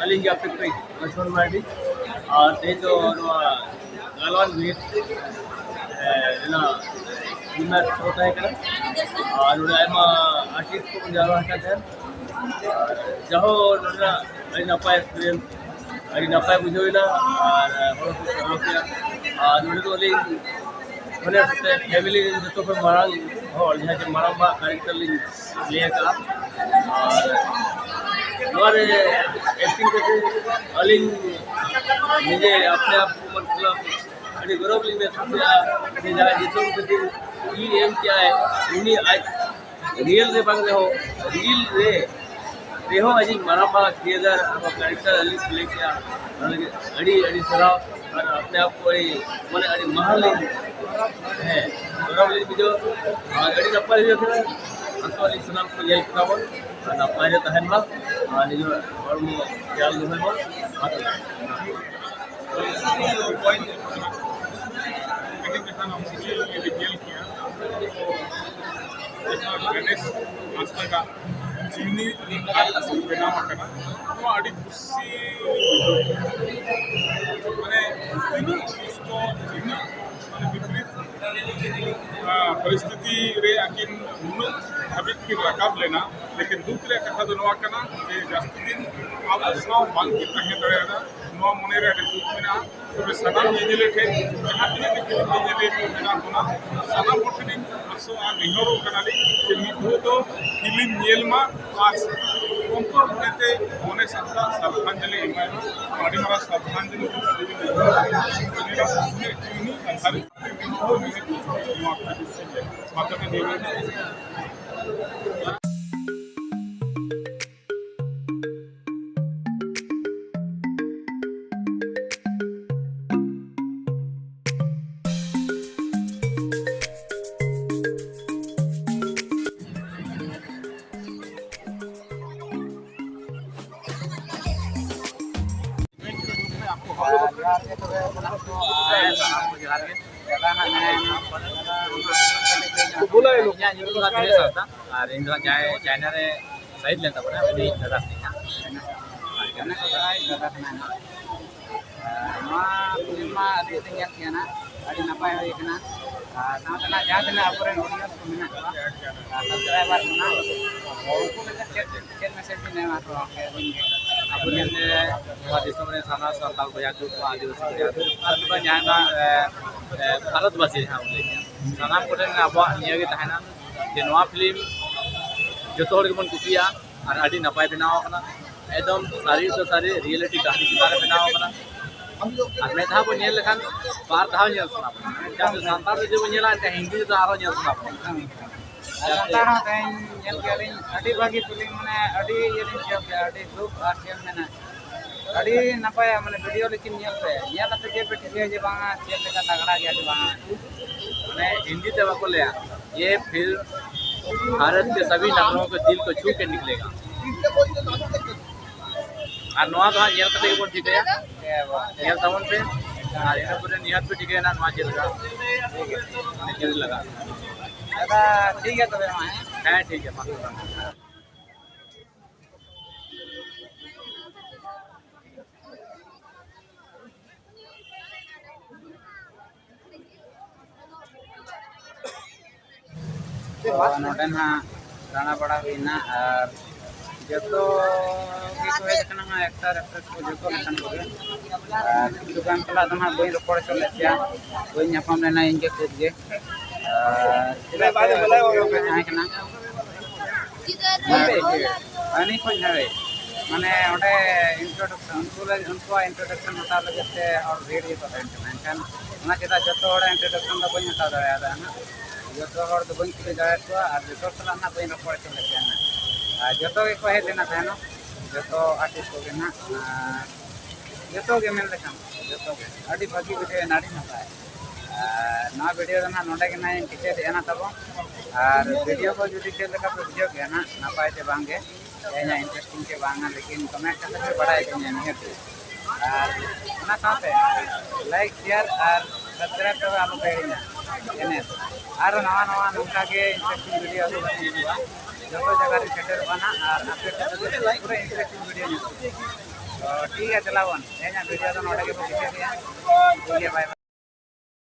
ᱟᱹᱞᱤᱧ ᱜᱮ ᱟᱯᱮ ᱠᱚᱭᱤᱡ ᱞᱚᱠᱥᱢᱚᱱ ᱢᱟᱨᱰᱤ᱾ ᱟᱨ ᱛᱮᱦᱮᱧ ᱫᱚ ᱱᱚᱣᱟ ᱜᱟᱞᱣᱟᱱ ᱵᱤᱨ, ᱮ, ᱨᱮᱱᱟᱜ ᱯᱨᱤᱢᱤᱭᱟᱨ ᱥᱳ ᱛᱟᱦᱮᱸ ᱠᱟᱱᱟ᱾ ᱟᱨ ᱱᱚᱰᱮ ᱟᱭᱢᱟ artist ᱠᱚ ᱡᱟᱣᱨᱟ ᱟᱠᱟᱱ ᱛᱟᱦᱮᱸᱱ᱾ ᱟᱨ ᱡᱟᱦᱳ ᱱᱚᱰᱮᱱᱟᱜ ᱟᱹᱰᱤ ᱱᱟᱯᱟᱭ experience, ᱟᱹᱰᱤ ᱱᱟᱯᱟᱭ ᱵᱩᱡᱷᱟᱹᱣ ᱮᱱᱟ᱾ ᱟᱨ ᱦᱚᱲ ᱠᱚ ᱥᱟᱨᱦᱟᱣ ᱠᱮᱫᱟ᱾ ᱟᱨ ᱱᱚᱰᱮ ᱫᱚ ᱟᱹᱞᱤᱧ ᱢᱟᱱᱮ family ᱨᱮᱱ ᱡᱚᱛᱚ ᱠᱷᱚᱱ ᱢᱟᱨᱟᱝ ᱦᱚᱲ, ᱡᱟᱦᱟᱸᱭ ᱡᱮ ᱢᱟᱨᱟᱝ ᱵᱟ character ᱞᱤᱧ ᱞᱟᱹᱭ ᱟᱠᱟᱫᱼᱟ᱾ ᱟᱨ ᱱᱚᱣᱟ ᱨᱮ acting ᱠᱟᱛᱮ ᱟᱹᱞᱤᱧ ᱱᱤᱡᱮ ᱟᱯᱱᱮ ᱟᱯ ᱠᱚ ᱢᱚᱛᱞᱚᱵ ᱟᱹᱰᱤ ᱜᱚᱨᱚᱵᱽ ᱞᱤᱧ ᱢᱮᱦᱥᱩᱥᱮᱜᱼᱟ ᱡᱮ ᱡᱟᱦᱟᱸᱭ ᱫᱤᱥᱚᱢ ᱠᱷᱟᱹᱛᱤᱨ ᱡᱤᱣᱤ ᱮᱢ ᱠᱮᱜᱼᱟᱭ, ᱩᱱᱤ ᱟᱡ real ᱨᱮ ᱵᱟᱝ ᱨᱮᱦᱚᱸ, real ᱨᱮ ᱨᱮᱦᱚᱸ ᱟᱡᱤᱡ ᱢᱟᱨᱟᱝ ᱵᱟ ᱠᱤᱨᱫᱟᱨ ᱟᱵᱚ character ᱟᱹᱞᱤᱧ play ᱠᱮᱜᱼᱟ᱾ ᱚᱱᱟ ᱞᱟᱹᱜᱤᱫ ᱟᱹᱰᱤ ᱟᱹᱰᱤ ᱥᱟᱨᱦᱟᱣ᱾ ᱟᱨ ᱟᱯᱱᱮ ᱟᱯ ᱠᱚ ᱟᱹᱰᱤ ᱢᱟᱱᱮ ᱟᱹᱰᱤ ᱢᱟᱦᱟᱱ ᱞᱤᱧ, ᱦᱮᱸ, ᱜᱚᱨᱚᱵᱽ ᱞᱤᱧ ᱵᱩᱡᱷᱟᱹᱣᱟ᱾ ᱟᱨ ᱟᱹᱰᱤ ᱱᱟᱯᱟᱭ ᱦᱩᱭ ᱟᱠᱟᱱᱟ᱾ ᱟᱥᱚᱜ ᱟᱹᱞᱤᱧ ᱥᱟᱱᱟᱢ ᱠᱚ ᱧᱮᱞ ᱠᱚᱛᱟ ᱵᱚᱱ ᱟᱨ ᱱᱟᱯᱟᱭ ᱨᱮ ᱛᱟᱦᱮᱱ ᱢᱟ ᱟᱨ ᱱᱤᱡᱮᱨ ᱦᱚᱲᱢᱚ ᱠᱷᱮᱭᱟᱞ ᱫᱚᱦᱚᱭ ᱢᱟ᱾ ᱢᱟ ᱛᱚᱵᱮ᱾ ᱠᱟᱹᱴᱤᱡ ᱠᱟᱛᱷᱟ ᱱᱚᱣᱟ ᱢᱩᱵᱷᱤ ᱧᱮᱞ ᱠᱮᱜᱼᱟ᱾ ᱡᱟᱦᱟᱸ ᱜᱚᱱᱮᱥ ᱦᱟᱸᱥᱫᱟ ᱡᱤᱣᱱᱤ ᱵᱮᱱᱟᱣ ᱟᱠᱟᱱᱟ, ᱱᱚᱣᱟ ᱟᱹᱰᱤ ᱠᱩᱥᱤ ᱵᱩᱡᱷᱟᱹᱣ ᱠᱮᱜᱼᱟ᱾ ᱢᱟᱱᱮ ᱛᱤᱱᱟᱹᱜ ᱠᱚᱥᱴᱚ, ᱛᱤᱱᱟᱹᱜ ᱢᱟᱱᱮ ᱵᱤᱯᱨᱤᱛ ᱯᱚᱨᱤᱥᱛᱷᱤᱛᱤ ᱨᱮ ᱟᱹᱠᱤᱱ ᱱᱩᱱᱟᱹᱜ ᱫᱷᱟᱹᱵᱤᱡ ᱠᱤᱱ ᱨᱟᱠᱟᱵ ᱞᱮᱱᱟ᱾ ᱞᱮᱠᱤᱱ ᱫᱩᱠ ᱨᱮᱭᱟᱜ ᱠᱟᱛᱷᱟ ᱫᱚ ᱱᱚᱣᱟ ᱠᱟᱱᱟ ᱡᱮ ᱡᱟᱹᱥᱛᱤ ᱫᱤᱱ ᱟᱵᱚ ᱥᱟᱶ ᱵᱟᱝ ᱠᱤᱱ ᱛᱟᱦᱮᱸ ᱫᱟᱲᱮᱭᱟᱫᱟ᱾ ᱱᱚᱣᱟ ᱢᱚᱱᱮ ᱨᱮ ᱟᱹᱰᱤ ᱫᱩᱠ ᱢᱮᱱᱟᱜᱼᱟ᱾ ᱛᱚᱵᱮ ᱥᱟᱱᱟᱢ ᱧᱮᱧᱮᱞᱤᱭᱟᱹ ᱴᱷᱮᱱ, ᱡᱟᱦᱟᱸ ᱛᱤᱱᱟᱹᱜ ᱜᱮ ᱯᱷᱤᱞᱢ ᱧᱮᱧᱮᱞᱤᱭᱟᱹ ᱠᱚ ᱢᱮᱱᱟᱜ ᱵᱚᱱᱟ, ᱥᱟᱱᱟᱢ ᱦᱚᱲ ᱴᱷᱮᱱᱤᱧ ᱟᱥᱚᱜᱼᱟ, ᱱᱮᱦᱚᱨᱚᱜ ᱠᱟᱱᱟᱞᱤᱧ ᱡᱮ ᱢᱤᱫ ᱫᱷᱟᱣ ᱫᱚ ᱯᱷᱤᱞᱢ ᱧᱮᱞ ᱢᱟ ᱟᱨ ᱚᱱᱛᱚᱨ ᱢᱚᱱᱮᱛᱮ ᱢᱚᱱᱮ ᱥᱟᱱᱛᱟᱲ ᱥᱨᱟᱫᱷᱟᱧᱡᱚᱞᱤ ᱮᱢᱟᱭ ᱢᱟ᱾ ᱟᱹᱰᱤ ᱢᱟᱨᱟᱝ ᱥᱨᱟᱫᱷᱟᱧᱡᱚᱞᱤ ᱩᱱᱤ ᱠᱟᱛᱷᱟ ᱨᱮ ᱢᱤᱫ ᱫᱷᱟᱣ ᱱᱚᱣᱟ ᱠᱷᱟᱹᱛᱤᱨ ᱛᱮ ᱢᱟ ᱛᱚᱵᱮ ᱱᱤᱭᱟᱹ ᱡᱚᱦᱟᱨ ᱜᱮ ᱛᱚᱵᱮ ᱥᱟᱱᱟᱢ ᱠᱚ, ᱟᱨ ᱥᱟᱱᱟᱢ ᱠᱚ ᱡᱚᱦᱟᱨ ᱜᱮ᱾ ᱫᱟᱫᱟ ᱦᱟᱸᱜ ᱢᱮᱱᱟᱭᱟ, ᱤᱧᱟᱹᱜ ᱧᱩᱛᱩᱢ ᱫᱚ ᱫᱤᱱᱮᱥ ᱦᱟᱸᱥᱫᱟ, ᱟᱨ ᱤᱧ ᱫᱚ ᱦᱟᱸᱜ ᱡᱟᱦᱟᱸᱭ ᱪᱟᱭᱱᱟ ᱨᱮ ᱥᱟᱭᱤᱰ ᱞᱮᱱ ᱛᱟᱵᱚᱱᱟ, ᱩᱱᱤ ᱫᱟᱫᱟ ᱠᱟᱹᱱᱟᱹᱧ ᱦᱟᱸᱜ᱾ ᱟᱨ ᱠᱟᱹᱢᱤ ᱠᱚ ᱫᱚ ᱫᱟᱫᱟ ᱠᱟᱱᱟᱭ ᱦᱟᱸᱜ᱾ ᱱᱚᱣᱟ ᱯᱷᱤᱞᱢ ᱢᱟ ᱟᱹᱞᱤᱧ ᱞᱤᱧ ᱧᱮᱞ ᱠᱮᱜᱼᱟ ᱱᱟᱜ, ᱟᱹᱰᱤ ᱱᱟᱯᱟᱭ ᱦᱩᱭ ᱠᱟᱱᱟ᱾ ᱟᱨ ᱥᱟᱶᱛᱮ ᱱᱟᱜ ᱡᱟᱦᱟᱸ ᱛᱤᱱᱟᱹᱜ ᱟᱵᱚᱨᱮᱱ audience ᱠᱚ ᱢᱮᱱᱟᱜ ᱠᱚᱣᱟ, ᱟᱨ subscriber ᱠᱚ ᱱᱟᱜ, ᱩᱱᱠᱩ ᱞᱟᱹᱜᱤᱫ ᱪᱮᱫ, ᱪᱮᱫ message ᱵᱤᱱ ᱮᱢᱟ ᱠᱚᱣᱟ ᱜᱚᱢᱠᱮ ᱟᱹᱵᱤᱱ ᱜᱮ? ᱟᱵᱚᱨᱮᱱ, ᱮ, ᱱᱚᱣᱟ ᱫᱤᱥᱚᱢ ᱨᱮ ᱥᱟᱱᱟᱢ ᱥᱟᱱᱛᱟᱲ ᱵᱚᱭᱦᱟ ᱠᱚ, ᱟᱹᱫᱤᱵᱟᱹᱥᱤ ᱵᱚᱭᱦᱟ ᱠᱚ, ᱟᱨ ᱵᱟᱝ ᱡᱟᱦᱟᱸ ᱱᱚᱣᱟ, ᱮ, ᱮ, ᱵᱷᱟᱨᱚᱛ ᱵᱟᱹᱥᱤ ᱡᱟᱦᱟᱸ ᱵᱚᱱ ᱞᱟᱹᱭ ᱠᱮᱫᱟ, ᱥᱟᱱᱟᱢ ᱠᱚᱴᱷᱮᱱ ᱟᱵᱚᱣᱟᱜ ᱱᱤᱭᱟᱹ ᱜᱮ ᱛᱟᱦᱮᱱᱟ ᱡᱮ ᱱᱚᱣᱟ ᱯᱷᱤᱞᱢ ᱡᱚᱛᱚ ᱦᱚᱲ ᱜᱮᱵᱚᱱ ᱠᱩᱥᱤᱭᱟᱜᱼᱟ᱾ ᱟᱨ ᱟᱹᱰᱤ ᱱᱟᱯᱟᱭ ᱵᱮᱱᱟᱣ ᱟᱠᱟᱱᱟ᱾ ᱮᱠᱫᱚᱢ ᱥᱟᱹᱨᱤ ᱩᱛᱟᱹᱨ ᱥᱟᱹᱨᱤ reality ᱠᱟᱹᱦᱱᱤ ᱪᱮᱛᱟᱱ ᱨᱮ ᱵᱮᱱᱟᱣ ᱟᱠᱟᱱᱟ᱾ ᱟᱨ ᱢᱤᱫ ᱫᱷᱟᱣ ᱵᱚᱱ ᱧᱮᱞ ᱞᱮᱠᱷᱟᱱ ᱵᱟᱨ ᱫᱷᱟᱣ ᱧᱮᱞ ᱥᱟᱱᱟ ᱵᱚᱱᱟ᱾ ᱪᱮᱫᱟᱜ ᱥᱮ ᱥᱟᱱᱛᱟᱲ ᱛᱮ ᱡᱩᱫᱤ ᱵᱚᱱ ᱧᱮᱞᱟ, ᱮᱱᱠᱷᱟᱱ ᱦᱤᱱᱫᱤ ᱛᱮᱫᱚ ᱟᱨᱦᱚᱸ ᱧᱮᱞ ᱥᱟᱱᱟ ᱵᱚᱱᱟ᱾ ᱟᱨ ᱥᱟᱱᱛᱟᱲ ᱦᱚᱸ ᱛᱮᱦᱮᱧ ᱧᱮᱞ ᱠᱮᱜᱼᱟ ᱞᱤᱧ, ᱟᱹᱰᱤ ᱵᱷᱟᱹᱜᱤ ᱯᱷᱤᱞᱢ, ᱢᱟᱱᱮ ᱟᱹᱰᱤ ᱤᱭᱟᱹ ᱞᱤᱧ ᱵᱩᱡᱷᱟᱹᱣ ᱠᱮᱜᱼᱟ, ᱟᱹᱰᱤ ᱫᱩᱠ ᱟᱨ ᱪᱮᱫ ᱮᱢ ᱢᱮᱱᱟ, ᱟᱹᱰᱤ ᱱᱟᱯᱟᱭᱟ᱾ ᱢᱟᱱᱮ video ᱞᱮᱠᱤᱱ ᱧᱮᱞ ᱯᱮ, ᱧᱮᱞ ᱠᱟᱛᱮ ᱜᱮ ᱯᱮ ᱴᱷᱤᱠᱟᱹᱭᱟ ᱡᱮ ᱵᱟᱝᱟ ᱪᱮᱫ ᱞᱮᱠᱟ ᱛᱟᱜᱲᱟ ᱜᱮᱭᱟ ᱥᱮ ᱵᱟᱝᱟ᱾ ᱢᱟᱱᱮ ᱦᱤᱱᱫᱤ ᱛᱮ ᱵᱟᱠᱚ ᱞᱟᱹᱭᱟ, "ये फिल्म भारत के सभी नगरों के दिल को छू के निकलेगा।" ᱟᱨ ᱱᱚᱣᱟ ᱫᱚ ᱦᱟᱸᱜ ᱧᱮᱞ ᱠᱟᱛᱮ ᱜᱮᱵᱚᱱ ᱴᱷᱤᱠᱟᱹᱭᱟ᱾ ᱧᱮᱞ ᱛᱟᱵᱚᱱ ᱯᱮ, ᱟᱨ ᱤᱱᱟᱹ ᱯᱚᱨᱮ ᱱᱤᱦᱟᱹᱛ ᱯᱮ ᱴᱷᱤᱠᱟᱹᱭᱟ ᱱᱚᱣᱟ ᱪᱮᱫ ᱞᱮᱠᱟ᱾ ᱫᱟᱫᱟ, ᱴᱷᱤᱠ ᱜᱮᱭᱟ ᱛᱚᱵᱮ ᱢᱟ, ᱦᱮᱸ? ᱦᱮᱸ, ᱴᱷᱤᱠ ᱜᱮᱭᱟ, ᱢᱟ᱾ ᱛᱚ ᱱᱚᱰᱮ ᱱᱟᱦᱟᱜ ᱫᱟᱬᱟ ᱵᱟᱲᱟ ᱦᱩᱭᱱᱟ ᱟᱨ ᱡᱚᱛᱚ ᱜᱮᱠᱚ ᱦᱮᱡ ᱟᱠᱟᱱᱟ ᱦᱟᱸᱜ, ᱮᱠᱴᱟᱨ ᱮᱠᱴᱨᱮᱥ ᱠᱚ ᱡᱚᱛᱚ ᱞᱮᱠᱟᱱ ᱠᱚᱜᱮ᱾ ᱟᱨ ᱠᱤᱪᱷᱩ ᱜᱟᱱ ᱥᱟᱞᱟᱜ ᱫᱚ ᱦᱟᱸᱜ ᱵᱟᱹᱧ ᱨᱚᱯᱚᱲ ᱦᱚᱪᱚ ᱞᱮᱫ ᱜᱮᱭᱟ, ᱵᱟᱹᱧ ᱧᱟᱯᱟᱢ ᱞᱮᱱᱟ ᱤᱧ ᱜᱮ ᱠᱷᱩᱫ ᱜᱮ᱾ ᱟᱨ ᱪᱮᱫᱟᱜ ᱥᱮ ᱛᱟᱦᱮᱸ ᱠᱟᱱᱟ ᱦᱟᱹᱱᱤ ᱠᱷᱚᱱ ᱦᱟᱹᱱᱤ, ᱢᱟᱱᱮ ᱚᱸᱰᱮ ᱤᱱᱴᱨᱳᱰᱟᱠᱥᱚᱱ, ᱩᱱᱠᱩ ᱞᱟᱹᱜᱤᱫ, ᱩᱱᱠᱩᱣᱟᱜ ᱤᱱᱴᱨᱳᱰᱟᱠᱥᱚᱱ ᱦᱟᱛᱟᱣ ᱞᱟᱹᱜᱤᱫ ᱛᱮ ᱦᱚᱲ ᱵᱷᱤᱲ ᱜᱮᱠᱚ ᱛᱟᱦᱮᱱ ᱠᱟᱱᱟ᱾ ᱮᱱᱠᱷᱟᱱ ᱚᱱᱟ ᱪᱮᱫᱟᱜ ᱡᱚᱛᱚ ᱦᱚᱲᱟᱜ ᱤᱱᱴᱨᱳᱰᱟᱠᱥᱚᱱ ᱫᱚ ᱵᱟᱹᱧ ᱦᱟᱛᱟᱣ ᱫᱟᱲᱮᱭᱟᱫᱟ ᱦᱟᱸᱜ, ᱡᱚᱛᱚ ᱦᱚᱲ ᱫᱚ ᱵᱟᱹᱧ ᱠᱩᱞᱤ ᱫᱟᱲᱮᱭᱟᱫ ᱠᱚᱣᱟ ᱟᱨ ᱡᱚᱛᱚ ᱥᱟᱞᱟᱜ ᱱᱟᱜ ᱵᱟᱹᱧ ᱨᱚᱯᱚᱲ ᱦᱚᱪᱚ ᱞᱮᱫ ᱠᱚᱣᱟ ᱦᱟᱸᱜ᱾ ᱟᱨ ᱡᱚᱛᱚ ᱜᱮᱠᱚ ᱦᱮᱡ ᱞᱮᱱᱟ ᱛᱟᱭᱱᱚᱢ, ᱡᱚᱛᱚ ᱟᱨᱴᱤᱥᱴ ᱠᱚᱜᱮ ᱱᱟᱜ, ᱟᱨ ᱡᱚᱛᱚ ᱜᱮ ᱢᱮᱱ ᱞᱮᱠᱷᱟᱱ ᱡᱚᱛᱚ ᱜᱮ ᱟᱹᱰᱤ ᱵᱷᱟᱹᱜᱤ ᱵᱩᱡᱷᱟᱹᱣ ᱮᱱᱟ, ᱟᱹᱰᱤ ᱱᱟᱯᱟᱭ᱾ ᱟᱨ ᱱᱚᱣᱟ ᱵᱷᱤᱰᱤᱭᱳ ᱫᱚ ᱱᱟᱜ ᱱᱚᱰᱮ ᱜᱮ ᱱᱟᱜ ᱤᱧ ᱠᱮᱪᱮᱫᱮᱜᱼᱟ ᱱᱟᱜ ᱛᱟᱵᱚᱱ᱾ ᱟᱨ ᱵᱷᱤᱰᱤᱭᱳ ᱠᱚ ᱡᱩᱫᱤ ᱪᱮᱫ ᱞᱮᱠᱟ ᱯᱮ ᱵᱩᱡᱷᱟᱹᱣ ᱠᱮᱜᱼᱟ ᱱᱟᱜ, ᱱᱟᱯᱟᱭ ᱪᱮ ᱵᱟᱝ ᱜᱮ, ᱤᱧᱟᱹᱜ ᱤᱱᱴᱟᱨᱮᱥᱴᱤᱝ ᱪᱮ ᱵᱟᱝᱟ, ᱞᱮᱠᱤᱱ ᱠᱚᱢᱮᱱᱴ ᱠᱟᱛᱮ ᱯᱮ ᱵᱟᱲᱟᱭ ᱦᱚᱪᱚᱧᱟ ᱱᱤᱦᱟᱹᱛ ᱜᱮ᱾ ᱟᱨ ᱚᱱᱟ ᱥᱟᱶᱛᱮ ᱞᱟᱭᱤᱠ, ᱥᱮᱭᱟᱨ ᱟᱨ ᱥᱟᱵᱥᱠᱨᱟᱭᱤᱵ ᱛᱚᱵᱮ ᱟᱞᱚ ᱯᱮ ᱦᱤᱲᱤᱧᱟ᱾ ᱮᱱᱮᱡ ᱟᱨᱚ ᱱᱟᱣᱟ ᱱᱟᱣᱟ ᱱᱚᱝᱠᱟ ᱜᱮ ᱤᱱᱴᱟᱨᱮᱥᱴᱤᱝ ᱵᱷᱤᱰᱤᱭᱳ ᱟᱹᱜᱩ ᱠᱟᱛᱮ ᱦᱤᱡᱩᱜᱼᱟ᱾ ᱡᱚᱛᱚ ᱡᱟᱭᱜᱟ ᱨᱮ ᱥᱮᱴᱮᱨᱚᱜᱼᱟ ᱱᱟᱜ ᱟᱨ ᱟᱯᱮ ᱴᱷᱮᱱ ᱫᱚ ᱯᱩᱨᱟᱹ ᱤᱱᱴᱟᱨᱮᱥᱴᱤᱝ ᱵᱷᱤᱰᱤᱭᱳ ᱧᱮᱞᱚᱜᱼᱟ᱾ ᱛᱚ ᱴᱷᱤᱠ ᱜᱮᱭᱟ, ᱪᱟᱞᱟᱣ ᱵᱚᱱ, ᱛᱮᱦᱮᱧᱟᱜ ᱵᱷᱤᱰᱤᱭᱳ ᱫᱚ ᱱᱚᱰᱮ ᱜᱮᱵᱚᱱ ᱢᱩᱪᱟᱹᱫᱮᱜᱼᱟ᱾ ᱴᱷᱤᱠ ᱜᱮᱭᱟ, ᱵᱟᱭ ᱵᱟᱭ᱾